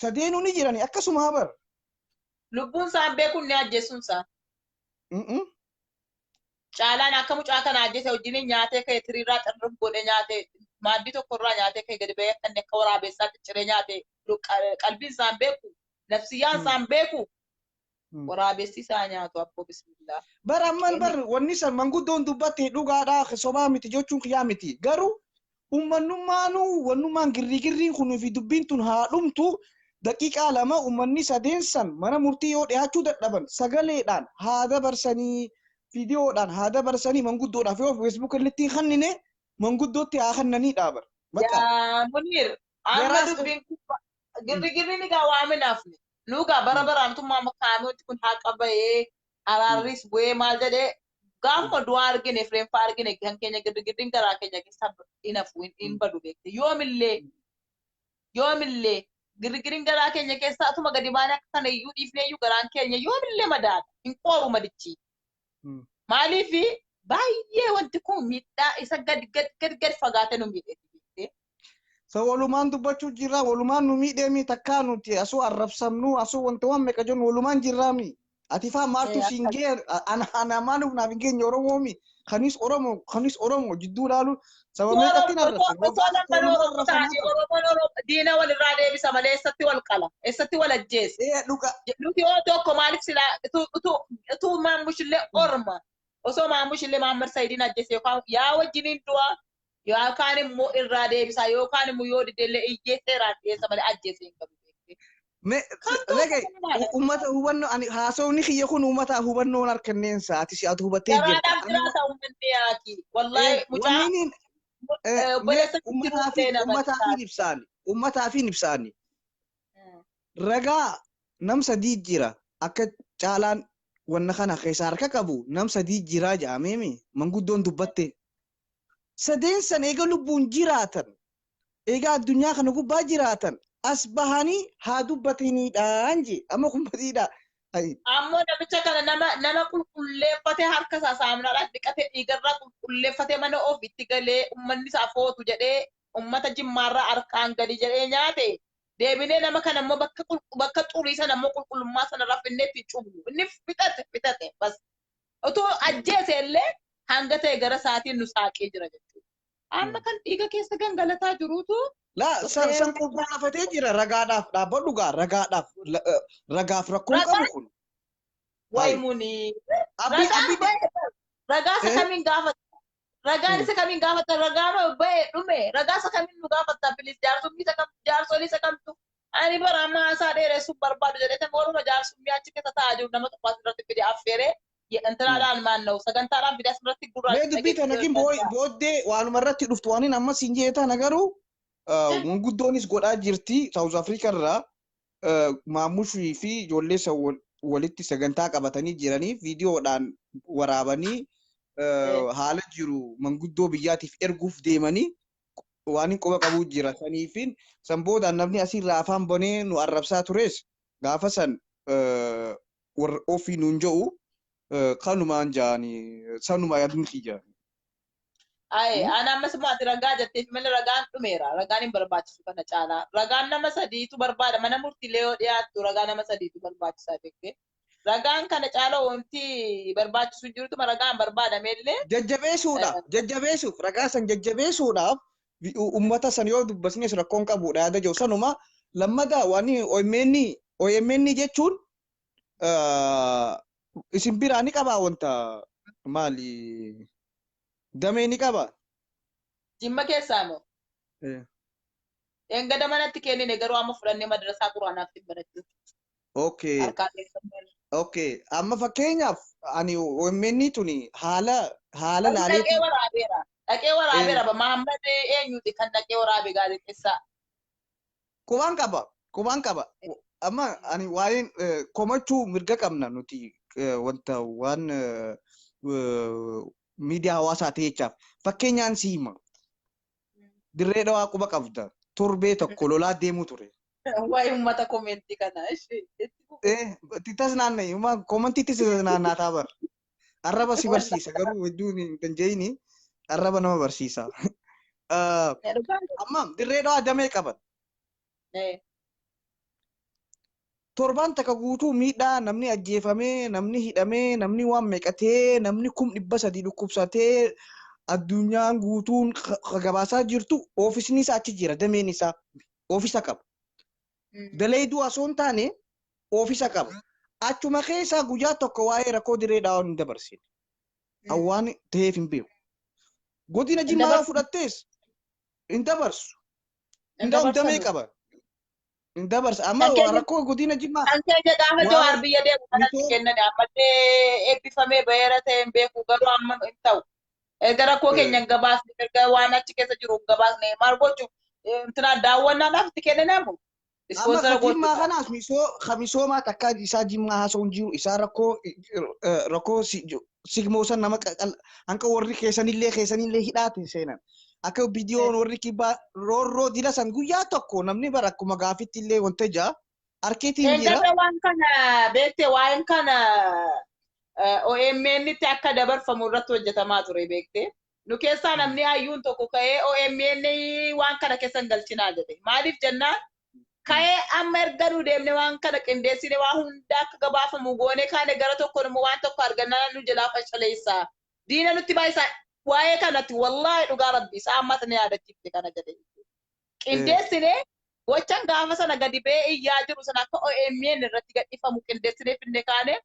sadeenuu ni jirani akkasuma bar. Lubbuun isaan beekuun ni ajjeesuun isaa. Caalaan akka mucaa kana ajjeese wajjin nyaatee ka'e tiriirraa xirrif godhe nyaatee maaddii tokkorraa nyaatee ka'e gadi ba'ee akka inni akka waraabessaa cicciree nyaatee qalbiin isaan beeku nafsiyyaan isaan beeku waraabessi isaa nyaatu abboo bismillah. Bar amman bar wanni san manguddoon dubbatte dhugaadha sobaa miti jechuun kiyyaa miti garuu uummanummaanuu wannummaan girri girriin kunii fi dubbiin tun haa dhumtu daqiiqaa 2 uummanni sadeen san mana murtii yoo dhiyaachuu dadhaban sagaleedhaan haa dabarsanii viidiyoodhaan haa dabarsanii manguddoodhaaf yoo feesbuuk illee kennine manguddootti haa kennaniidha bar. Bakka. Yaa Munir amma dubbiin kun girri girriin egaa waaminaafne nuugaa bara baraantummaa makaanuutti kun haa qaba'ee araarris bu'ee maal jedhee gaafuma du'aa argine fireenfaa argine kan keenya girri girriin garaa keenya keessaa hin hafu hin badu beekte yoomillee yoomillee girri girriin garaa keenya keessaa atuma gadi baanee akka kana iyyuu dhiifnee iyyuu garaan keenya yoomillee madaala hin qooru madichi. Maaliif baay'ee wanti kun miidhaa isa gad gad gad gad fagaatee nu miidhe. So walumaan dubbachuu jirra walumaan nu miidheemi takkaa nuti asoo arrabsamnu asoo wanta waan meeqa jennu walumaan jirraami. Ati faa maaltu siin gee ana maaluuf naaf hin geenye Oromoomi kanis Oromoo kanis Oromoo jidduu laalu saba meeqatti na arrabsan. Osoo lamman Oromoo taate Oromoon Oromoo diina walirraa deebisa malee eessatti wal qala eessatti wal ajjeesa. Ee dhuga. Nuti yoo tokko maaliif silaa utuu maamushillee orma osoo maamushillee Maammar Sayidiin ajjeese yookaan yaa wajjiniin du'a yookaan immoo irraa deebisa yookaan immoo yoo didellee iyyee seeraan dhiyeessa malee ajjeese hin qabu. Dhagaye uummata hubannoo ani haasawni kiyya kun uummataaf hubannoon harkanneensa ati si ati hubattee jirta. Garaadhaaf jiraata uummanni yaaki. Wallaahi mucaa obboleessa Uummataaf ibsaani uummataaf ibsaani. Ragaa nam sadii jira akka caalaan wanna kana keessa harka qabu nam sadii jira jedhameemi manguddoon dubbatte. Sadeen san eega lubbuun jiraatan eega addunyaa kana gubbaa jiraatan as bahanii haa dubbataniidhaan je amma kun badiidha. Ammoo namicha kana nama nama qulqulleeffatee harka isaa saamunaadhaan dhiqatee dhiigarraa qulqulleeffatee mana ofiitti galee uummanni isaa footu jedhee uummata jimmaarraa harkaan gadi jedhee nyaate deebinee nama kana immoo bakka bakka xurii sana immoo qulqullummaa sana raffinnee itti cubnu inni fixate fixate bas otoo ajjeese illee hanga ta'e gara isaatiin nu saaqee jira jechuudha. Amma kan dhiiga keessa gangalataa jirutu La san san qulqullaafatee jira ragaadhaaf dhaabbadhu gaa ragaadhaaf ragaaf rakkoon qabu kun. Wayi muni. Ragaa isa kamiin gaafata? Ragaan isa kamiin gaafata? Ragaan ba'e dhume. Ragaa isa kamiin nu gaafata? Bilis jaarsummi isa kam jaarsolii isa kamtu? Ani bara amma haasaa dheeressuun barbaadu jedhee waruma jaarsummi achi keessa taa'aa jiru nama tokko asirratti fide affeeree intalaadhaan maanna'u sagantaadhaan fide asirratti gurraacha. Mee dubbii tana gin booddee waanuma irratti dhuftu waan inni amma siin jee tana garuu manguddoonis godhaa jirti South Africa irraa maamushii fi ijoollee san walitti sagantaa qabatanii jiranii viidiyoodhaan waraabanii haala jiru manguddoo biyyaatiif erguuf deemanii waan hin quba qabuu jira. Saniifin san boodaan namni asirraa afaan banee nu arrabsaa tures gaafa san warra ofii nuun jedhu kanumaan jaanii sanuma yaadni kiyya. Aye, ana ammas immoo ati ragaa jetteef malee ragaan dhumeera. Ragaan hin barbaachisu kana caalaa. Ragaan nama sadiitu barbaada. Mana murtiilee yoo dhiyaattu ragaa nama sadiitu barbaachisaa beekte. Ragaan kana caalaa wanti barbaachisu hin jirtuma ragaan barbaadamellee. Jajjabeessuudhaaf, jajjabeessuuf, ragaa san jajjabeessuudhaaf uummata san yoo dubbasnes rakkoon qabudha yaada jiru sanuma. Lammata waan OMN jechuun isin biraa ni qabaa wanta maali damee ni qabaa? Jimma keessaa moo? Engada manatti kennine garuu amma fudhannee madrasaa quraanaaf hin barachuuf. Okay. Harkaa keessatti. Okay. Amma fakkeenyaaf ani OMN tuni haala haala Dhaqee laaleetii waraabeera. Dhaqee waraabeera. Mahammad eenyuti kan dhaqee waraabe gaazexeessaa? Qubaan qaba. Qubaan qaba. Amma ani waa'een komachuu mirga qabna nuti wanta waan miidiyaa hawaasaa ta'e jechaaf. Fakkeenyaan si hima. Dirree Dhawaa quba qabda. Torbee tokko lolaa deemuu ture. Waa'ee uummata komentii kana. Ishi. Itti tasnaanna'e. Koomentiitti si tasnaannaataa bara. Arraba si barsiisa garuu hedduun hin dandeenye arraba nama barsiisa. Amma Dirree Dhawaa damee qaban. Torbaan takka guutuu miidhaa namni ajjeefamee, namni hidhamee, namni waan meeqatee, namni 300,000 dhukkubsatee addunyaan guutuun gabaasaa jirtu oofisni isaa achi jira dameen isaa oofisa qaba. Daleeduu osoo hin taane oofisa qaba. Achuma keessaa guyyaa tokko waa'ee rakkoo Dirree Dhawaa hin dabarsine. Waan ta'eef hin beeku. Godina Jimmaa yoo fudhattees hin dabarsu. Hin damee qaba. Hin dabarsa. Amma rakkoo godina Jimmaa. Kan keenya gaafa Jawaar biyya deemu kanatti kennan ammallee eebbifamee baheera ta'e hin beeku garuu amma hin ta'u. Erga rakkoo keenya hin gabaasne erga waan achi keessa jiru hin gabaasne maal gochuuf intina daawwannaadhaaf itti kenninamu. Amma Jimmaa kanaas misoomaa takka isaa Jimmaa haasa'uun jiru isaa rakkoo rakkoo sigmoo san nama hanqa warri keessanillee hidhaate seenan. Akka viidiyoon warri kibbaa roorroo dila san guyyaa tokko namni bara akkuma gaafitti illee wanta jaa arkeetiin jira. Eeggadha waan kana beekte waan kana OMN tti akka dabarfamu irratti hojjetamaa ture beekte. Nu keessaa namni hayyuun tokko ka'ee OMN waan kana keessa hin galchinaa jedhe. Maaliif jennaan ka'ee amma erga nu deemne waan kana qindeessine waa hunda akka gabaafamu goone kaane gara tokkoon immoo waan tokko argannaa nu jalaa fashaleessaa. Diina nutti baay'isaa. Waa'ee kanatti wallaahi dhugaa rabbi isaa ammas na yaadachiifte kana jedhe. Qindeessine gochaan gaafa sana gadi ba'ee iyyaa jiru sana akka OMN irratti gadhiifamu qindeessinee finne kaane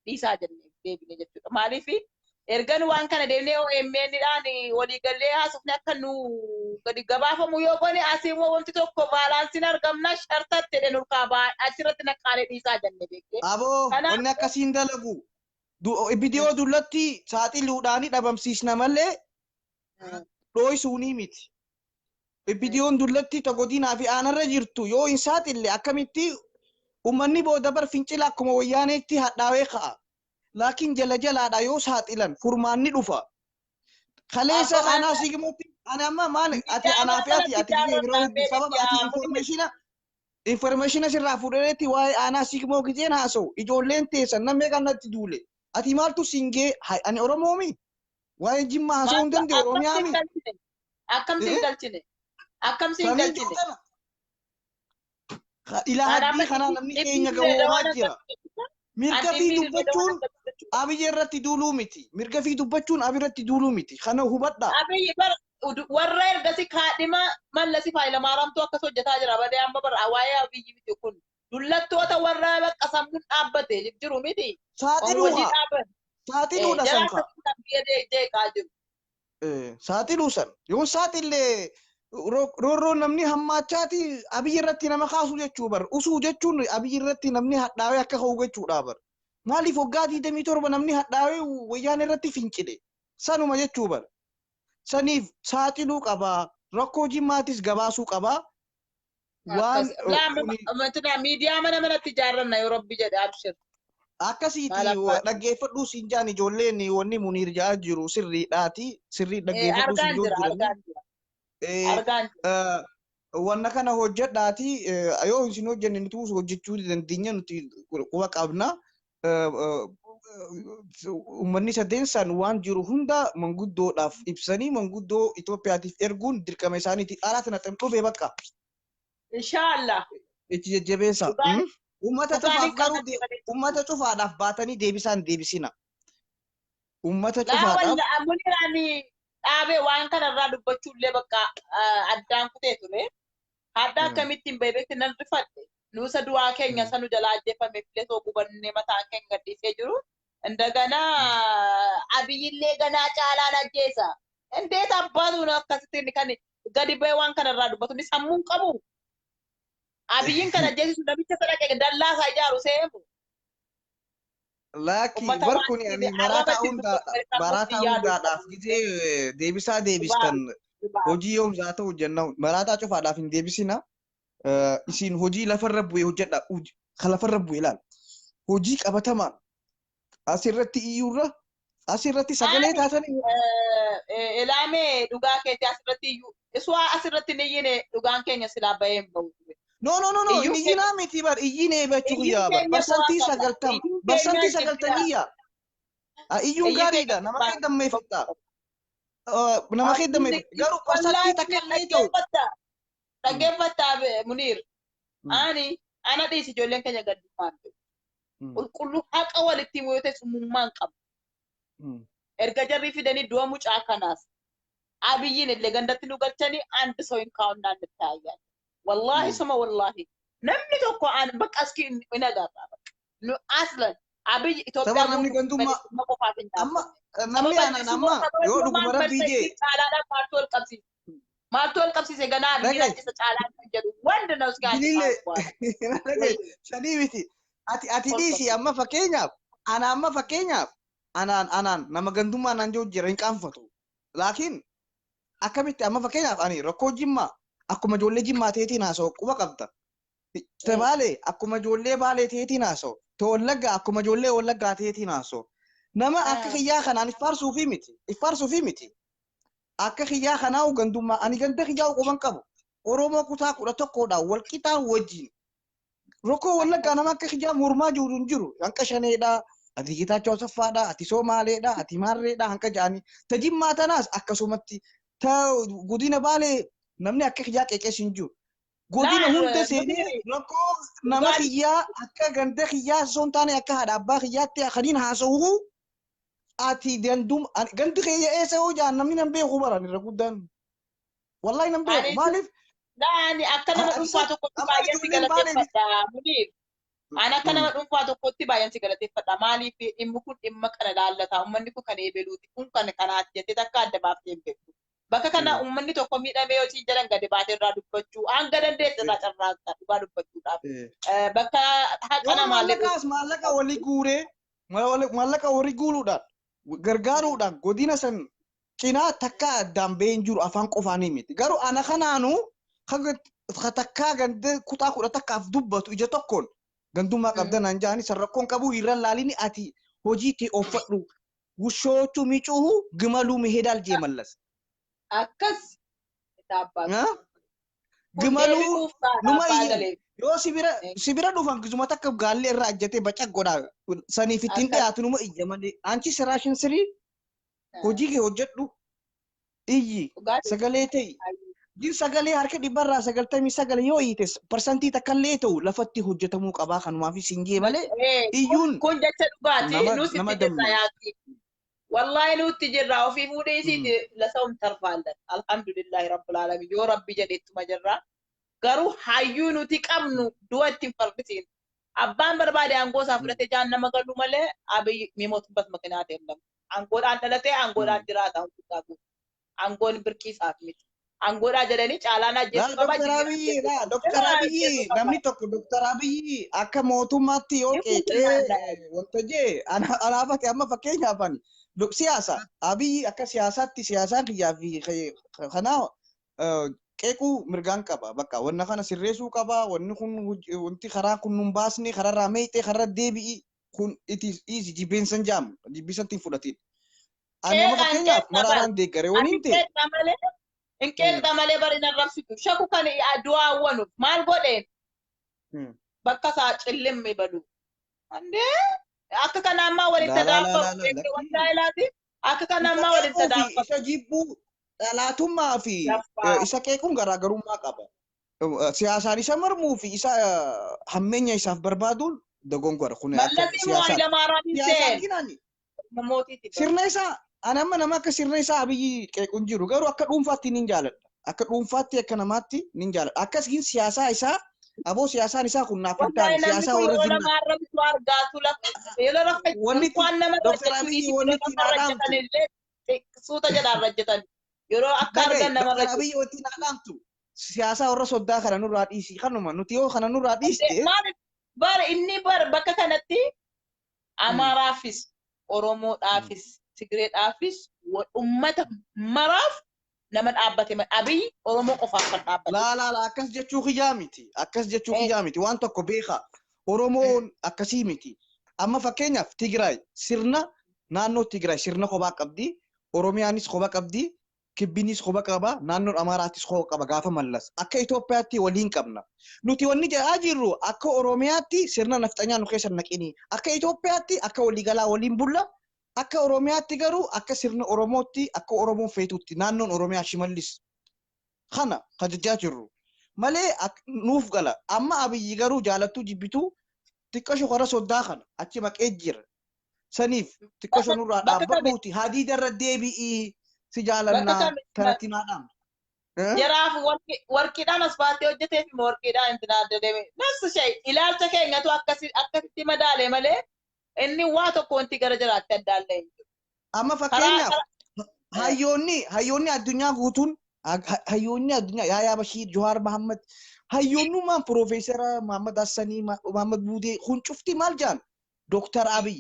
dhiisaa jennee deebine jechuudha. Maaliif erga nu waan kana deemnee OMN dhaan waliigallee haasofne akka nu gadi gabaafamu yoo goone asii immoo wanti tokko baalaansiin argamna shartatti jedhe nurkaa ba'aa achirratti naqqaalee dhiisaa jenne beekte. Aboo wanni akkasiin dalagu. Viidiyoo dullatti saaxiluudhaan dhabamsiisna malee dhooysuunii miti. Viidiyoon dullatti godinaa fi aanarra jirtu yoo hin saaxille akkamitti uummanni booda bar fincila akkuma wayyaaneetti hadhaawee ka'a. Laakiin jala jalaadha yoo saaxilan furmaanni dhufa. Kaleessa anaa sigmootti ani amma maal ati anaa fi ati ati sababa ati informationa sirraa fuudheetti waa'ee aanaa sigmoo gizeen haasa'u ijoolleen teessan namni kanatti duule. Ati maaltu singee ani Oromoomi? Waa'ee Jimmaa haasa'uu hin danda'u Oromiyaami? Akkam siin galchine? Akkam siin galchine? Ilaa haddii kanaa namni keenya gaboomaa jira. Mirga fi dubbachuun Abiyyi irratti duuluu miti. Mirga fi dubbachuun Abiyyi irratti duuluu miti. Kana hubadhaa. Abiyyi warra ergasi kaadhima mallasi Hayilamaariyaamtu akkas hojjetaa jira. Badee amma bara waa'ee Abiyyi miti kun. Dullattoota warra bakka sammuun dhaabbate jiru miti. Saaxiluudha. Saaxiluudha san ka. Saaxiluu san. Yoo saaxillee roorroo namni hammaachaati Abiyyi irratti nama kaasu jechuu bar. Usuu jechuun Abiyyi irratti namni hadhaawee akka ka'u jechuudha bar. Maaliif waggaa 27 namni hadhaawee wayyaan irratti fincile? Sanuma jechuu bar. Saniif saaxiluu qabaa. Rakkoo Jimmaatis gabaasuu qabaa. Waan miidiyaa mana manatti ijaarranna yoo rabbi jedhe abshir. Akkasiiti Maal abbaa dhaggeeffadhuu siin jaan ijoolleen wanni Muniir jaa jiru sirriidhaati. Sirrii dhaggeeffadhuu siin argaan joo jira jirani. argaan jira argaan jira. Wanna kana hojjedhaati yoo isin hojjenne nuti hojjechuu dandeenya nuti quba qabna. Uummanni sadeen san waan jiru hunda manguddoodhaaf ibsanii manguddoo Itoophiyaatiif erguun dirqama isaaniiti. Alaa tana dhufee bakka Inshaallah. itti jajjabeessa. Dhugaan Uummata dhugaan cufaaf hin garuu qabnatti malee. uummata cufaadhaaf baatanii deebisaan deebisina. Uummata Laa cufaadhaaf walla Muniiraan dhaabee waan kanarraa dubbachuullee bakka addaan kutee ture. Hadda akkamittiin beebetti nan rifadhe. Nuusa du'aa keenya sanu jalaa ajjeefame filee soo gubannee mataan keenya gadhiisee jiru. Indagana Abiyyillee ganaa caalaan ajjeesa. Indeet abbaatu akkasitti kan gadi ba'ee waan kanarraa dubbatu ni sammuun qabu. Abiyyiin kan ajjeesisu namicha sadaqee dallaa isaa ijaaru seemu. Laakki Uummata bar waan kuni ani arraba maraataa itti hundaadha dubbatu malee sammuutti maraataa yaadu. hundaadhaaf gizee deebisaa deebistan hojii yoomsaa ta'u jenna maraataa cufaadhaaf hin deebisina. Isin hojii lafarra bu'e hojjedha. Kan lafarra bu'e ilaal. Hojii qabatamaa asirratti iyyuurra asirratti sagalee Ani taatanii ilaamee dhugaa keetii asirratti iyyuu iswaa asirratti ni iyyine dhugaan keenya silaa bahee hin bahu. No no no no Iyyuu hin iyyinaa miti bar iyyinee bachuu iyyuu guyyaa bar keenya bu'aa parsantii qaba. 90 Iyyuu keenya parsantii jibbira. 90 iyyuun Iyyuu keenya gaariidha nama bu'aa kee dammeeffatta nama kee dammeeffatta garuu parsantii Wallaahi takka illee ta'u. dhaggeeffatta dhaggeeffatta Muniir. Ani ana dhiisi ijoolleen keenya gaddummaan beeku. Qulqulluu haqa walitti himuu yoo ta'e summummaan qabu. Erga jarri fidanii du'a mucaa kanaas Abiyyiin illee gandatti nu galchanii አንድ ሰው እንካውና እንታያለን። ወላሂ ስማ ወላሂ namni tokko an bakka aski hin agarra bakka nu aslan Abiy Itoophiyaa Saba namni guutuu gandummaa balleessummaa qofaaf hin amma dhaabbanne. namni Saba aanan balleessummaa amma saba yoo dhuguma duwwaan rabbii balsa jee itti caalaadhaan maaltu wal qabsiise? Maaltu wal qabsiise ganaa Abiyyiin dhagaye ajjeesa caalaan kan jedhu wanda na uski bilile anti dhagaye sanii miti ati dhiisi amma fakkeenyaaf ana amma fakkeenyaaf anaan anaan nama gandummaa naan jiru jira hin qaanfatu laakiin akkamitti amma fakkeenyaaf ani rakkoo jimmaa akkuma ijoollee jimmaa ta'eetiin haasa'u quba qabda. Te baalee akkuma ijoollee baalee ta'eetiin haasa'u. Te wallaggaa akkuma ijoollee wallaggaa ta'eetiin haasa'u. Nama akka kiyyaa kanaan iffaarsuufii miti. Iffaarsuufii miti. Akka kiyyaa kanaa gandummaa ani ganda kiyyaa quban qabu. Oromoo kutaa 11dhaan wal qixaan wajjin. Rakkoo wallaggaa nama akka kiyyaa mormaa jiru hin jiru. Hanqa shaneedhaa. Ati Getaachoo Asaffaadhaa, ati Somaaleedhaa, ati Maarreedhaa hanqa ja'anii. Ta Jimmaa tanaas akkasumatti ta godina Baalee namni akka kiyyaa qeeqees hin jiru. Godina hunda seenee rakkoo nama kiyyaa akka ganda kiyyaa osoo hin taane akka haadha abbaa kiyyaatti kaniin haasa'u ati dandum gandi kiyya eessa yoo jaan namni nan beeku baran irra guddaan. Wallahi nan beeku maaliif? Ani akka nama dhuunfaa tokkotti baay'een si galateeffadha Muniir. Ani akka nama dhuunfaa tokkotti baay'een si galateeffadha. Maaliif dhimmi kun dhimma kana laallata. Uummanni kun kan eebeluuti. Kun kan kanaati jettee takka adda baaftee hin beektu. Bakka kana uummanni tokko miidhamee yoo siin jedhan gadi baatee irraa dubbachuu hanga dandeesse irraa carraaqxa dhugaa dubbachuudhaaf. Bakka haqa namaallee. Maallaqaas maallaqa walii guuree maallaqa walii guuruudhaan gargaaruudhaan godina san cinaa takka addaan bahee hin jiru afaan qofaanii miti. Garuu ana kanaanuu takkaa ganda kutaa 11f dubbatu ija tokkoon gandummaa qabdan naan jedhanii san rakkoon qabu irra laalini ati hojii kee offadhu wushoochuu micuuhu gimaluu mihedaal jee mallas. Akkas Gimaluu numa yoo sibira dhufan gisuma takka gaallee irraa ajjatee baca godhaa saniif ittiin dhiyaatu numa iyya malee anchi siraashin sirii hojii kee hojjedhu iyyi sagalee ta'i. Jin sagalee harka 99% yoo iyyite parsantii takkallee ta'u lafatti hojjetamuu qabaa kanumaaf isin jee malee iyyuun kun jecha dhugaati nus itti jirra yaati. Wallahi nutti jirra ofii fuudhee isiiti lasawum tarfaallan alhamdulillahi rabbil alamin yoo rabbi jedhettuma jirra. Garuu hayyuu nuti qabnu du'a ittiin fardisiin. Abbaan barbaade aangoo isaa fudhatee jaan nama galu malee Abiy miimotumbat makinaa deemlamu. Aangoodhaan dhalatee aangoodhaan jiraata hundaa guutuu. Aangoon birqii isaaf miti. Aangoodhaa jedhanii caalaan ajjeesuu qaba. Dooktar Abiyyi namni tokko Dooktar Abiyyi akka mootummaatti yoo qeeqee wanta jee anaafate amma fakkeenyaaf ani siyaasa Abiyyi akka siyaasaatti siyaasaan kiyyaa fi kanaa qeequu mirgaan qaba bakka wanna kana sirreessuu qaba wanni kun wanti karaa kun nun baasne kararraa meexee kararra deebi'i Kun it is easy jibbeensan jaamu jibbisantti hin fudhatin. Ani amma Qeeqaan fakkeenyaaf qeeqa bar. maraaraan deeggaree Ati waliin ta'e. qeeqa malee hin qeeqa malee bari hin arrabsitu. Shaku kan du'aawwanu maal godheen bakka isaa cillimme badu. Andee akka kana ammaa walitti Laa laa laa tadaaffamu. laa laa Wanta ilaati akka kana Isa ammaa walitti qeequu fi tadaaffamu. isa jibbuu dhalaatummaa fi Laffaa. isa qeequun garaagarummaa qaba. Siyaasaan isa mormuu fi isa hammeenya isaaf barbaaduun dogongora kun akka Mallas immoo siyaasaati. Hayilamaariyaam Siyaasaan seen ginani mootiiti bara. sirna isaa ani amma nama akka sirna isaa Abiyyi qeequun jiru garuu akka dhuunfaatti nin jaaladha. Akka dhuunfaatti akka namaatti nin jaaladha. Akkasiin siyaasaa isaa aboo siyaasaan isaa kun naaf hin Wallahi taane namni siyaasaa kun warra yoo zinnaa. nama arrabsu argaatu lafa yeroo rafa Wanni itti waan nama Dr. rajjachuu Abiyyi dhiisi wanni yeroo itti nama naa rajjatan dhaamtu. illee suuta jedhaan rajjatan yeroo akka Dhaga'i argan nama Dr. rajjatu. Abiyyi wanti naa dhaamtu siyaasaa warra soddaa kana nurraa dhiisi kanuma nuti yoo kana nurraa dhiiste. Maal bar inni bar bakka kanatti Amaaraafis Oromoodhaafis Tigreedhaafis ummata maraaf nama dhaabbate Abiyyi Oromoo qofaaf kan dhaabbate. Laa laa laa akkas jechuu kiyyaa miti. Akkas jechuu kiyyaa miti. Waan tokko beeka. Oromoon akkasii miti. Amma fakkeenyaaf Tigraay sirna naannoo Tigraay sirna kophaa qabdi. Oromiyaanis kophaa qabdi. Kibbinis kophaa qaba. Naannoon Amaaraatis kophaa qaba gaafa Mallas. Akka Itoophiyaatti waliin qabna. Nuti wanni jedhaa jirru akka Oromiyaatti sirna nafxanyaa nu keessa naqini. Akka Itoophiyaatti akka waliigalaa waliin bulla. Akka Oromiyaatti garuu akka sirna Oromootti akka Oromoon feetutti naannoon Oromiyaa Shimallis kana kabajaa jirru. Malee nuuf gala. Amma Abiyyi garuu jaalattuu jibbituu xiqqasho kara soddaa kana achi maqee jira. Saniif xiqqasho nurraa Bakka kami dhaabbadhuuti hadiida irra deebi'ii si bakka jaalannaa kami tanatti naa dhaamtu. Jaraaf warqiidhaan asfaaltii hojjetee fi warqiidhaan intina adda deeme. Nafsu shay ilaalcha keenyatu akkasitti madaale malee inni waa tokko wanti gara jaraatti addaallee hin jiru. Amma Karaa fakkeenyaaf karaa hayyoonni addunyaa guutuun hayyoonni addunyaa Yaayaa Bashiir, Johaar Mahammad, hayyoonnummaan Piroofeesara Mahammad Hassanii, Mahammad Buudee kun cufti maal jaan? Dooktar Abiy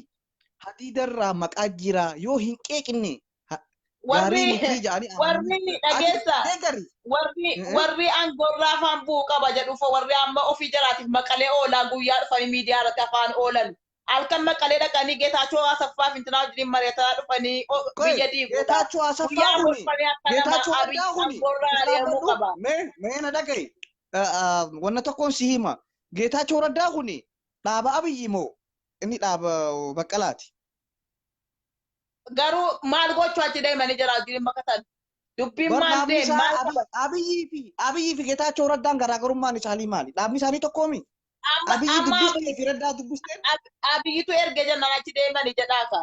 hadiidarraa maqaa jira yoo hin qeeqne gaarii warri miti jedhanii amananii warri ati dhageessa deeggari. warri warri aangoorraa afaan bu'uu qaba jedhuuf warri amma ofii jaraatiif maqalee oolaa guyyaa dhufanii miidiyaa irratti afaan oolan. Halkan maqalee dhaqanii Geetaachoo Asaffaa fi intinaa wajjin mari'ataa dhufanii Qoy biyya diiguudha. Geetaachoo Asaffaa Guyyaa kuni dhufanii akka nama Geetaachoo Abiy Raddaa kuni aangoorraa na ari'amuu dhaabbadhu qaba. mee mee na dhaga'i. Wanna tokkoon si hima. Geetaachoo Raddaa kuni dhaaba Abiyyi moo inni dhaaba Baqqalaati? Garuu maal gochuu achi deemanii jara wajjin makatan. Dubbiin Bar maal dhaabni deem isaa maal qaba? Abiyyii fi Geetaachoo Raddaan garaagarummaan isaanii maali? Dhaabni isaanii tokkoomi? Amma Abiyyi amma dubbistee fi Raddaa dubbisteen? Abiyyitu erge jennaan achi deemanii jedhaaka.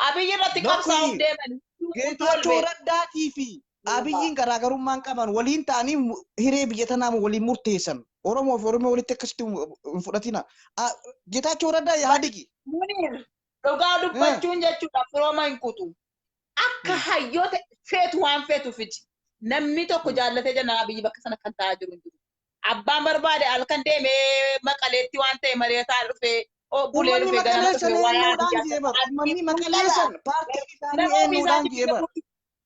Abiyyi irratti qabsaa'uuf Dokii deemanii hundi wal Geetaachoo beeka. Raddaatii fi Abiyyiin garaagarummaan qaban waliin ta'anii hiree biyya tanaa waliin murteessan. Oromoo fi Oromoo walitti akkasitti hin fudhatina. Geetaachoo Raddaa Yaadigi. Munir dhugaa dubbachuun jechuudha firooma hin kutu. Akka hayyoota feetu waan feetu fidi. Namni tokko jaallatee jennaan Abiyyi bakka sana kan taa'aa jiru hin jiru. Abbaan barbaade halkan deemee maqaleetti waan ta'e mari'ataa dhufee bulee Uummanni dhufee ganama maqaleessan dhufee waa yaadu eenyuudhaan jee jaallata. bar. Uummanni Abiyyi kun qaba. maqaleessan paartiin isaanii Nama ofii eenyuudhaan isaatii jee biyya bar. bulchu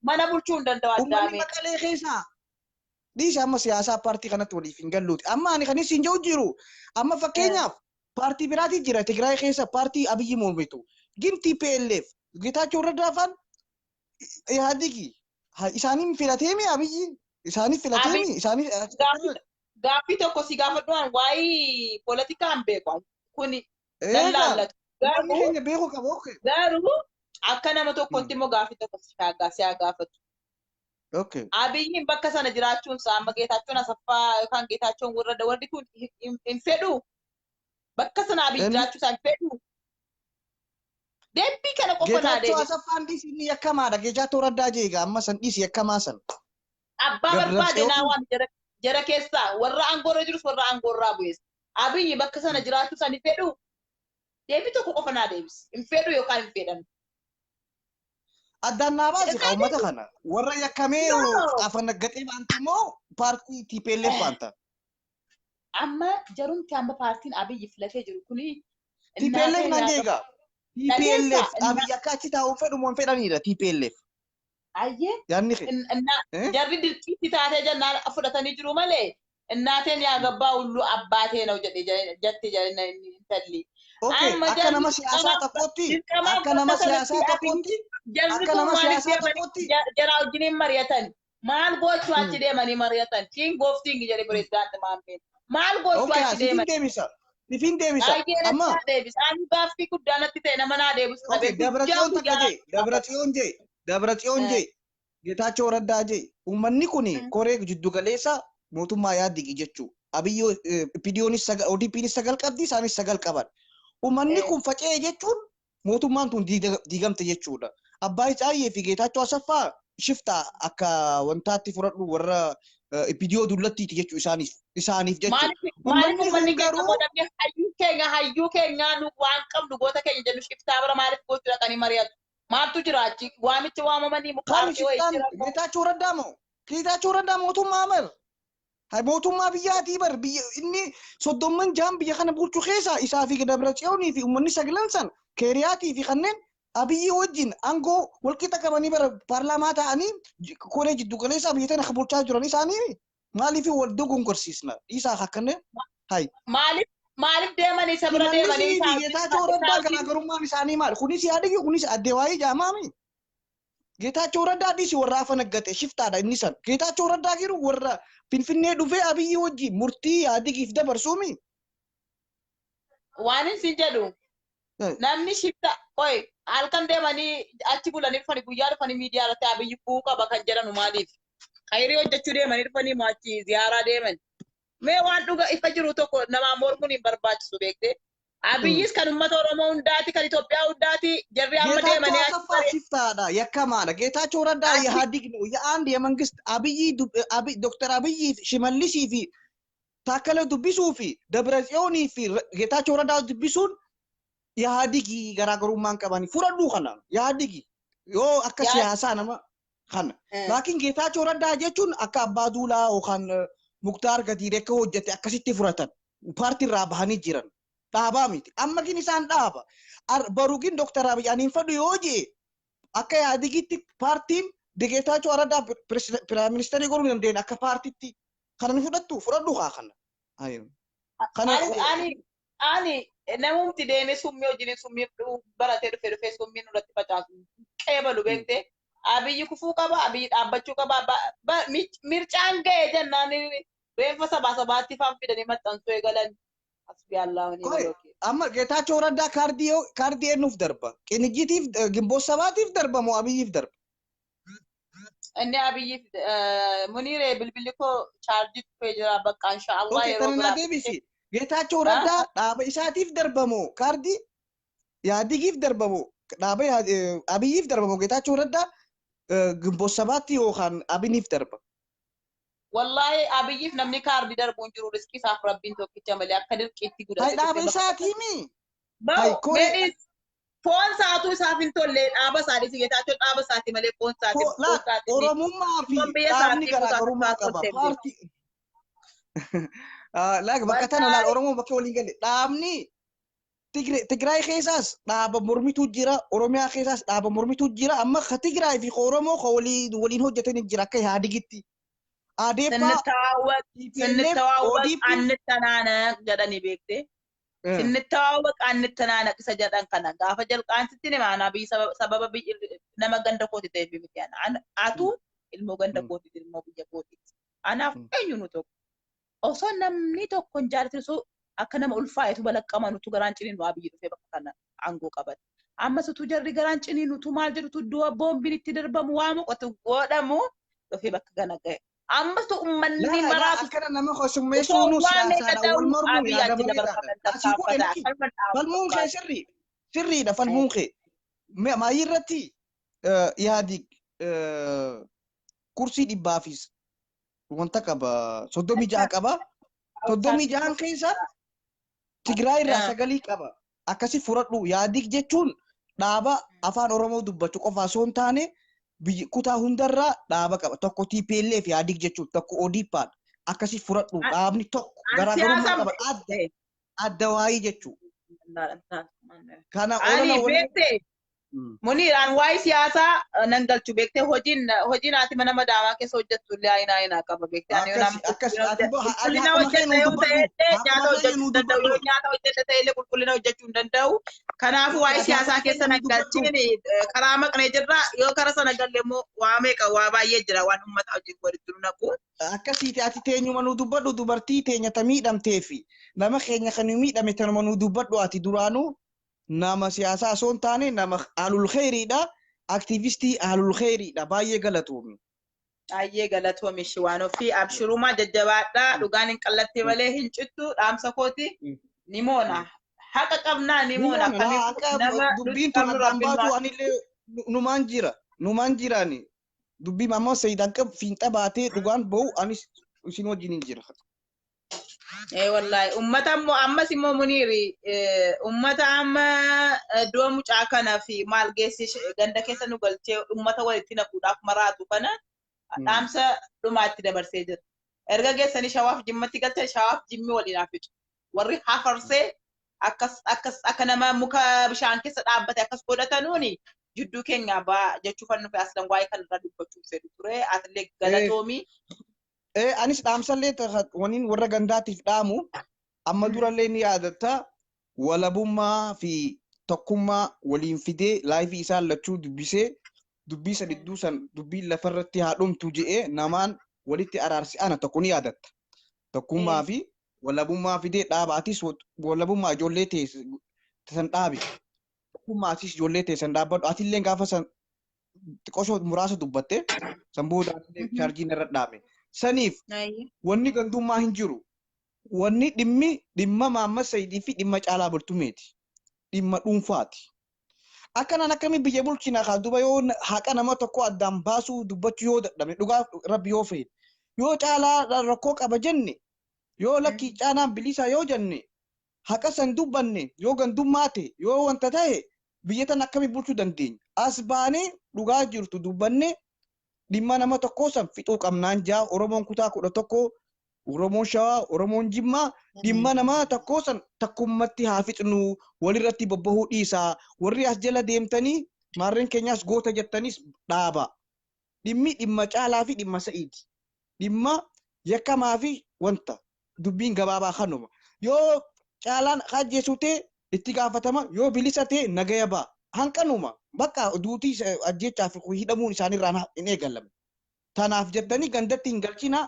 mana bulchuu hin danda'u Uummanni addaame. maqalee keessaa dhiisa amma siyaasaa paartii kanatti waliif hin galluuti. Amma ani kan isin jiru jiru. Amma fakkeenyaaf paartii biraati jira Tigraay keessa paartii Abiyyi mormitu. Gin TPLF Geetaachoo Raddaa faan Ihaadigi isaaniin filateemi Abiyyi isaanii Abiyyi filateemi isaanii gaaffii tokko si gaafadhuan waa'ee poolitikaa hin beeku. Kuni nan eegaa laallatu. uummanni Garuu keenya beekuu qaba okay. garuu akka nama tokkotti immoo gaaffii tokko si haa gaafatu. Okay. Abiyyiin bakka sana jiraachuun isaa amma Geetaachoon Asaffaa yookaan Geetaachoon warra warri kun hin fedhu. Bakka sana Abiyyi Inni jiraachuu isaa hin fedhu. Deebii kana qofa naa Geetaachoo deebisi. Asaffaan dhiisi inni yakkamaadha. Geetaachoo Raddaa jeega amma san dhiisi yakkamaa san. Abbaa barbaade Gabrabsee naa waan jara keessaa warra aangoorra jirus warra aangoorraa bu'es. Abiyyi bakka sana jiraachuu isaa hin fedhu. Deebii tokko qofa naa deebisi. Hin fedhu yookaan hin fedhan. Addaan naa baasi Isaan uummata kana. Warra yakkamee No. afaan naggatee baanta immoo paartii TPLF baanta. Amma jarumti amma paartiin Abiyyi filatee jiru kuni TPLF innaateen naan yaa jeega. dhageessa TPLF Abiyyi akka achi taa'uun fedhu moo hin fedhanidha TPLF. Ayyee Yaanni kee. Jarri dirqiitti taatee jennaan fudhatanii jiru malee innaateen yaa gabbaa hulluu abbaatee na'u jedhe jette intalli. Okay, Amma akka jarri nama siyaasaa dirqamaaf tokkotti, dirqamaaf akka nama bakka sanatti siyaasaa Abiyyi tokkotti, jarri akka kun nama maaliif siyaasaa deemanii tokkotti. jara wajjiniin mari'atan? Maal gochuu achi deemanii mari'atan? King of King jedhe pirezidaanti Maammeen. Maal gochuu Okay, achi sifin deeman? deebisa. Sifin deebisa. Baay'ee natti Amma naa deebisa. Ani gaaffii guddaa natti ta'e nama naa deebisu okay, dhabee guyyaa Dabratsiyoon takka guyyaa jee, Dabratsiyoon jee, Dabratsiyoon jee, Geetaachoo Raddaa jee. Uummanni kun koree jiddugaleessa mootummaa yaaddigi jechuu. Abiyyoo PDOnis sagal, ODPnis sagal qabdi, isaanis sagal qaban. Uummanni kun faca'e jechuun mootummaan tun diigamte jechuudha. Abbaay Tsaayyee fi Geetaachoo Asaffaa shiftaa akka wantaatti fudhadhu warra PDO dullattiiti jechuu isaaniif jechuu. Maaliif maaliif Uummanni kun uummanni keenya garuu godhamne hayyuu keenya nu waan qabnu goota keenya jennu shiftaa bira maaliif gochuu dhaqanii mari'atu? Maaltu jira achi? Waamicha waamamanii Kan mukaartii wayii shiftaan jira moo? Geetaachoo Raddaa moo? Geetaachoo Raddaa mootummaa bar. Hay mootummaa biyyaatii bar biyya inni 36 biyya kana bulchu keessaa isaa fi Dabratsiyoonii fi uummanni sagalan san Keeriyaatii fi kanneen Abiyyi wajjin aangoo walqixa qabanii bara paarlaamaa ta'anii koree jiddu galeessaa biyya tana bulchaa jiran isaanii maaliif wal dogongorsiisna dhiisaa akkanneen hay. Maaliif maaliif deemanii isa bira deemanii Shimallisii isaa fi wajjin Geetaachoo isaa Raddaa wajjin garaagarummaan isaanii maali? Kunis Yaadigi kunis Addewaayii jaamaami. Geetaachoo Raddaa dhiisi warra afa naggate shiftaadha inni san. Geetaachoo Raddaa jiru warra Finfinnee dhufee Abiyyi wajjin murtii Yaadigiif dabarsuumi. Waan isin jedhu namni shifta qoy halkan deemanii achi bulanii dhufanii guyyaa dhufanii miidiyaa irratti Abiyyi bu'uu qaba kan jedhanu maaliif? Khayrii hojjechuu deemanii dhufanii moo achi ziyaaraa deeman? Mee waan dhuga ifa jiru tokko namaa mormuun hin barbaachisu beekte. Abiyyis kan uummata Oromoo hundaati kan Itoophiyaa hundaati jarri amma Geetaachoo deemanii achi Asaffaa shiftaadha yakkamaadha. Geetaachoo Raddaa achi የኢህአዴግ ነው የአንድ የመንግስት አብይ ዶክተር አብይ ሽመልስ fi Taakkala dubbisuu fi Dabratsiyoonii fi Geetaachoo Raddaa dubbisuun Yaadigi garaagarummaan qabani. Fudhadhuu kana Yaadigi yoo akka siyaasaa nama kana. Laakiin Geetaachoo Raddaa jechuun akka Abbaa Duulaa yookaan Muktaar Gadiir akka hojjete akkasitti fudhatan. Paartii irraa bahanii jiran. Dhaabaa miti. Amma gin isaan dhaaba. Baru gin Dooktar Abiy ani hin fedhu yoo jee akka Yaadigitti paartiin Geetaachoo Raddaa piraayim ministeerii godhuu hin dandeenye akka paartitti. Kana ni fudhattu fudhadhu haa kana. Kana Ani namumti deemee summii wajjin summii baratee dhufee summii nurratti facaasu qeebalu beekte. Abiyyi kufuu qaba, Abiyyi dhaabbachuu qaba. Mircaan ga'e jennaan reeffa sabaa sabaatti faan fidanii maxxansuu eegalan. Asbii Allah wani Qoy, waloo. Amma Geetaachoo Raddaa kaardii eenyuuf darba? Qinijjitiif Gimboot Sabaatiif darba moo Abiyyiif darba? Inni Abiyyiif Muniiree bilbilli koo chaarjii dhufee jira bakka inshaallah Okay, yeroo tana naa biraa. deebisi. Geetaachoo Raddaa dhaaba isaatiif darba moo kaardii Yaadigiif darba moo dhaaba Abiyyiif darba moo Geetaachoo Raddaa Gimboot Sabaatti yookaan Abiniif darba? Wallahi Abiyyiif namni kaardii darbu hin jiru riskii isaaf Rabbiin tokkicha malee akka dirqiitti Hay guddatee dhaaba dhufee bakka isaatii mi? Bahu Hay koree meedhiis foon isaatu isaaf hin tolle dhaaba isaadhi Geetaachoo dhaaba isaati malee foon isaati laa foon isaati Oromummaa fi foon biyya dhaabni isaatii kutaa garaagarummaa kutaa qaba. tolchee beeku. Paartii Laak bakka tana laal Wallahi Oromoo bakka waliin galle dhaabni Tigraay keessaas dhaaba mormituu jira Oromiyaa keessaas dhaaba mormituu jira amma ka Tigraay fi ka Oromoo ka waliin hojjetanii jira akka Yaadigitti. Adeeppaa ስንተዋወቅ TPLF ስንተዋወቅ ODP አንተናነቅ jedhanii beekte. ስንተዋወቅ አንተናነቅ isa jedhan kana gaafa jalqaansitti nima anaa biyyi sababa biyyi nama ganda kooti ta'eef miti ana atu ilmoo ganda kooti ilmoo biyya kootiiti. Anaaf eenyu nu tokko osoo namni tokko hin jaalatin osoo akka nama ulfaa'etu balaqqaman utuu garaan ciniinu Abiyyi dhufee bakka kana aangoo qabate. Ammas utuu jarri garaan ciniinu utuu maal jedhutu du'a boombiin itti darbamu waa moqotu godhamu dhufee bakka kana ga'e. Ammas tu uummanni Laa laa maraatu akkana nama osoo kosummeessuun waan meeqa siyaasaadha ta'u wal mormuun Abiyyi yaada achi bareedaadha. dabarfatan Asii godhe tarkaanfata lakki akkanuma dhaabuu falmuun kee barbaada. sirrii sirriidha falmuun kee. Maayii irratti yaadi kursii dhibbaafis wanta qaba 36 qaba. 36 keessa Tigraay irraa sagalii qaba. Akkasi fudhadhu Yaadig jechuun dhaaba afaan Oromoo dubbachuu qofa osoo hin taane kutaa hundarraa dhaaba qaba. Tokko TPLF Yaadig jechuun tokko ODPdha. Akkasi fudhadhu dhaabni tokko An garaagarummaa siyaasa qaba. Adda adda waayii jechuudha. Kana Ani olola waliin beekte Muniiraan waa'ee siyaasaa nan galchu beektee hojiin haati mana madaamaa keessa hojjettu illee ayinaa ayinaa qaba beektee. Ani Akkasi akkas ati bo ati qulqullina haquma kee hojjedha nuu yoo dubbadhu. ta'e illee nyaata Haquma keenya hojjechuu nuu hin danda'u dubbadhu. yoo nyaata hojjedha ta'e illee qulqullina hojjechuu hin danda'u. Kanaafuu waa'ee Ati siyaasaa haquma keessa keenya nan nuu dubbadhu. galchiin karaa maqnee jirra yoo kara sana galle immoo waa meeqa waa baay'ee jira waan uummata wajjin walitti nu naqu. Akkasiiti ati teenyuma nuu dubbadhu dubartii teenya ta miidhamtee fi nama keenya kan miidhame tanuma nuu dubbadhu ati duraanuu nama siyaasaa osoo hin taane nama ahlul kheyriidha. Aktiivistii ahlul kheyriidha. Baay'ee galatoomi. Baay'ee galatoomi ishii waan ofii abshirumaa jajjabaadhaa dhugaan hin qallatte malee hin cittu dhaamsa kooti ni moona. Haqa qabnaa ni Ni moona moona kamiifuu akka nama nuti dubbiin tun qabnu addaan rabbiin nu baatu anillee numaan jira. Numaan jiraani. Dubbii ammoo Sayid akka fiinxa baatee dhugaan ba'u anis isin wajjin hin jira. Ee wallahi ummata immoo ammas immoo Muniiri ummata amma du'a mucaa kana fi maal geessi ganda keessa nu galchee ummata walitti naquudhaaf maraatu kana dhaamsa dhumaatti dabarsee jira. Erga geessanii shawaaf jimmatti galchan shawaaf jimmi waliin haa fixu. Warri hafarsee akkas akkas akka nama muka bishaan keessa dhaabbate akkas godhatanuuni jidduu keenyaa baa jechuufan nufi aslan waa'ee kanarraa dubbachuuf fedhu ture. Atillee galatoomii. Anis dhaamsallee waniin warra gandaatiif dhaamu amma durallee ni yaadatta walabummaa fi tokkummaa waliin fidee laayifii isaan lachuu dubbisee dubbii san idduu san dubbiin lafarratti haa dhumtu je'ee namaan walitti araarsi ana tokko ni yaadatta. Tokkummaa fi walabummaa fidee dhaaba atis walabummaa ijoollee ta'e san dhaabi. Tokkummaa atis ijoollee ta'e san dhaabbadhu atillee gaafa san xiqqoosoo muraasa dubbatte san booda atillee chaarjiin irra dhaame. Saniif wanni gandummaa hin jiru. Wanni dhimmi dhimma Maammas Sayidii fi dhimma Caalaa Bultumeeti. Dhimma dhuunfaati. Akkanaan akkamii biyya bulchina kaa duba yoo haqa nama tokko addaan baasuu dubbachuu yoo dadhabne dhugaa rabbi yoo feene. Yoo Caalaa rakkoo qaba jenne yoo lakkii Caalaan bilisaa yoo jenne haqa san dubbanne yoo gandummaa ta'e yoo wanta ta'e biyya tan akkamii bulchuu dandeenya. As baanee dhugaa jirtu dubbanne dhimma nama tokkoo san fixuu qabnaan jaa Oromoon kutaa 11 Oromoon Shawaa Oromoon Jimmaa dhimma nama tokkoo san takkummatti haa fixnu walirratti bobbahuu dhiisaa warri as jala deemtanii maarreen keenyaas goota jettanis dhaaba. Dhimmi dhimma Caalaa fi dhimma Sa'iidi. Dhimma yakkamaa fi wanta dubbiin gabaabaa kanuma. Yoo Caalaan ajjeesu ta'e itti gaafatama yoo bilisa ta'e nagaya ba'a. Hanqanuma bakka duutii ajjeechaa fi hidhamuun isaaniirraan hin eegalamne. Tanaaf jettanii gandatti hin galchinaa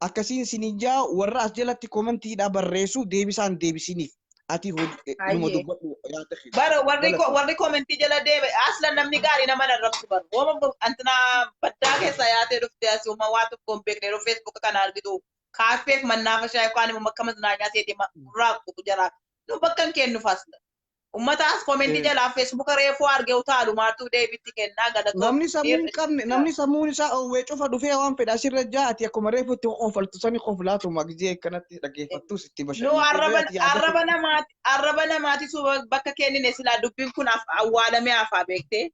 akkasiin sinin jaa warra as jalatti koomentiidhaa barreessu deebisaan deebisiniif. Ati numa dubbadhu yaada kee. Bara warri komentii jala deebe aslan namni gaarii nama narrabsu bara. Wama antina baddaa keessa yaatee dhufte as wama waa tokko hin beekne yeroo Facebook kana argitu kaaffeef mannaafashaa yookaan immoo bakka maznaañaa seetee gurraa kutu jaraa. Nu bakka hin kennuuf aslan. Uummata as komentii jalaa Facebook reefuu argee utaalu maartuu deebiitti kennaa galatoo. Namni sammuu hin qabne namni sammuun isaa oowwee cufa dhufee waan fedha asirra jaati akkuma reefutti qofaltu sani qoflaatuma gizee akkanatti dhaggeeffattus itti Nu bashannantu. Arraba namaati arraba namaati suuba bakka kennine silaa dubbiin kun awwaalamee hafaa beektee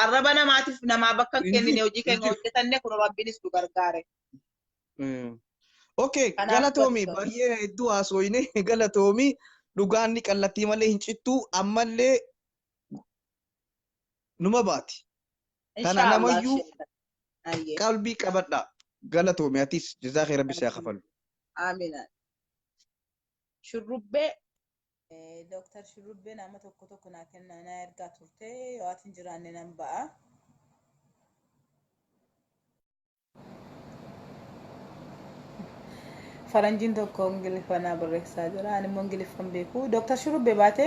arraba namaatiif namaa bakka hin kennine hojii keenya hojjetanne kun rabbiinis nu gargaare. Okay, Kanaaf galatoomi galatoomi. Baay'ee hedduu haasooyne galatoomi dhugaan ni qallattii malee hin cittu ammallee numa baati. Tana Inshaallah. namayyuu Ayyee. qalbii qabadha. Galatoomi atis jazaa kee rabbi si haa kafalu. Amiin. Shurrubbee. Dooktar Shurrubbee nama tokko tokko naa kennaa naa ergaa turte yoo ati hin jiraanne nan ba'a. Faranjiin tokko Ingiliffa naa barreessaa jira. Ani immoo Ingiliffa hin beeku. Dooktar Shurrubbee baate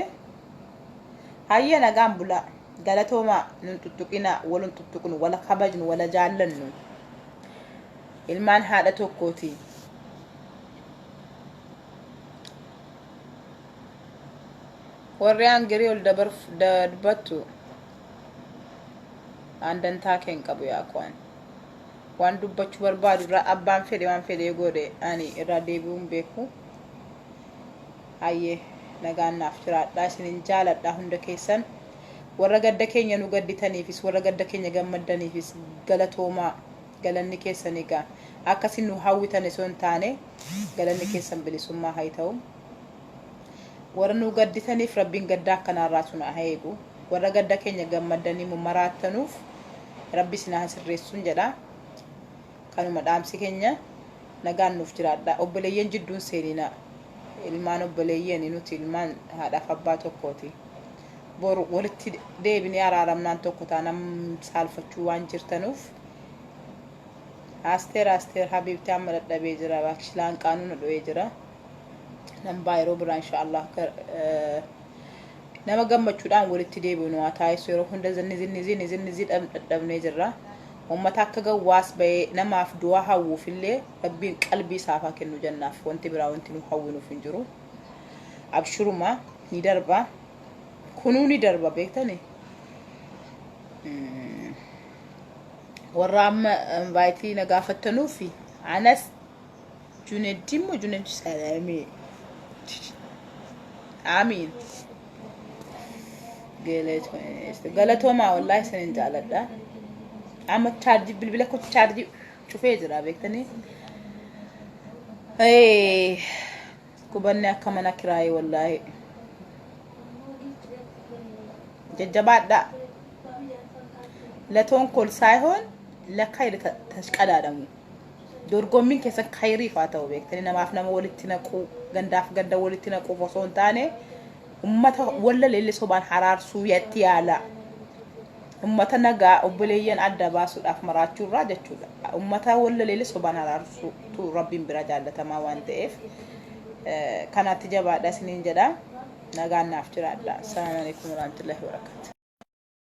hayyee nagaan bulaa. Galatoomaa nun tuttuqinaa wal hin tuttuqnu wala kabajnu wala jaallannu. Ilmaan haadha tokkooti. Warri aangirii ol darbattu aan dantaa kee hin qabu yaa kwaan. Waan dubbachuu barbaadu irraa abbaan fedhe waan fedhe godhe ani irraa deebi'uu hin beeku. Hayyee nagaan naaf jiraadhaa isinin jaaladhaa hunda keessan. Warra gadda keenya nu gadditaniifis warra gadda keenya gammaddaniifis galatoomaa galanni keessan egaa akka isin nu hawwitan osoo hin taane galanni keessan bilisummaa haa ta'u. Warra nu gadditaniif rabbiin gaddaa akkanaarraa sun haa eegu. Warra gadda keenya gammaddanii maraattanuuf Rabbi isin haa sirreessuun jedha. Kanuma dhaamsi keenya, nagaan nuuf jiraadha. Obboleeyyan jidduun seenina. Ilmaan obboleeyyani, nuti ilmaan haadhaaf abbaa tokkooti. Boru walitti deebinee araaramnaan tokko taanam saalfachuu waan jirtanuuf. Asteer, Asteer habiibti, amma dadhabee jira. Baakishilaan qaanuu na dho'ee jira. Nan baa, yeroo biraa inshaallah. Nama gammachuudhaan walitti deebi'u haa taasisu. Yeroo hunda zinni zinni zinni zinni zinni dadhabnee jirra. Uummata akka gawwaas bahee namaaf du'aa hawwuufillee Rabbiin qalbii isaaf haa kennu jennaaf. Wanti biraa wanti nu hawwinuuf hin jiru. Abshiruma, ni darba. Kunuu ni darba, beektani. Warra amma invite na gaafattanuufi anas Juneddiin moo Juneddi Salamee. Amiin. Galatoomaa, wallaahi isinin jaaladha. Amma chaarjii bilbila koo chaarjii cufee jira, beektanii. Qubanni akka mana kiraayee wallaahi. Jajjabaadhaa. ለተንኮል ሳይሆን ለኸይር ተሽቀዳደሙ። Dorgommiin keessan khayriif haa ta'u, beektanii. Namaaf nama walitti naquu, gandaaf ganda walitti naquuf osoo hin taane, ummata walla leelli sobaan haraarsuu yatti yaala. Ummata nagaa obboleeyyan adda baasuudhaaf maraachuurraa jechuudha. Ummata walla leelli sobaan haraarsuutu Rabbiin bira jaallatamaa waan ta'eef, kanaatti jabaadha isiniin jedha. Nagaan naaf jiraadha. Assalaamu alaikum warahmatullahi wabarakatuh.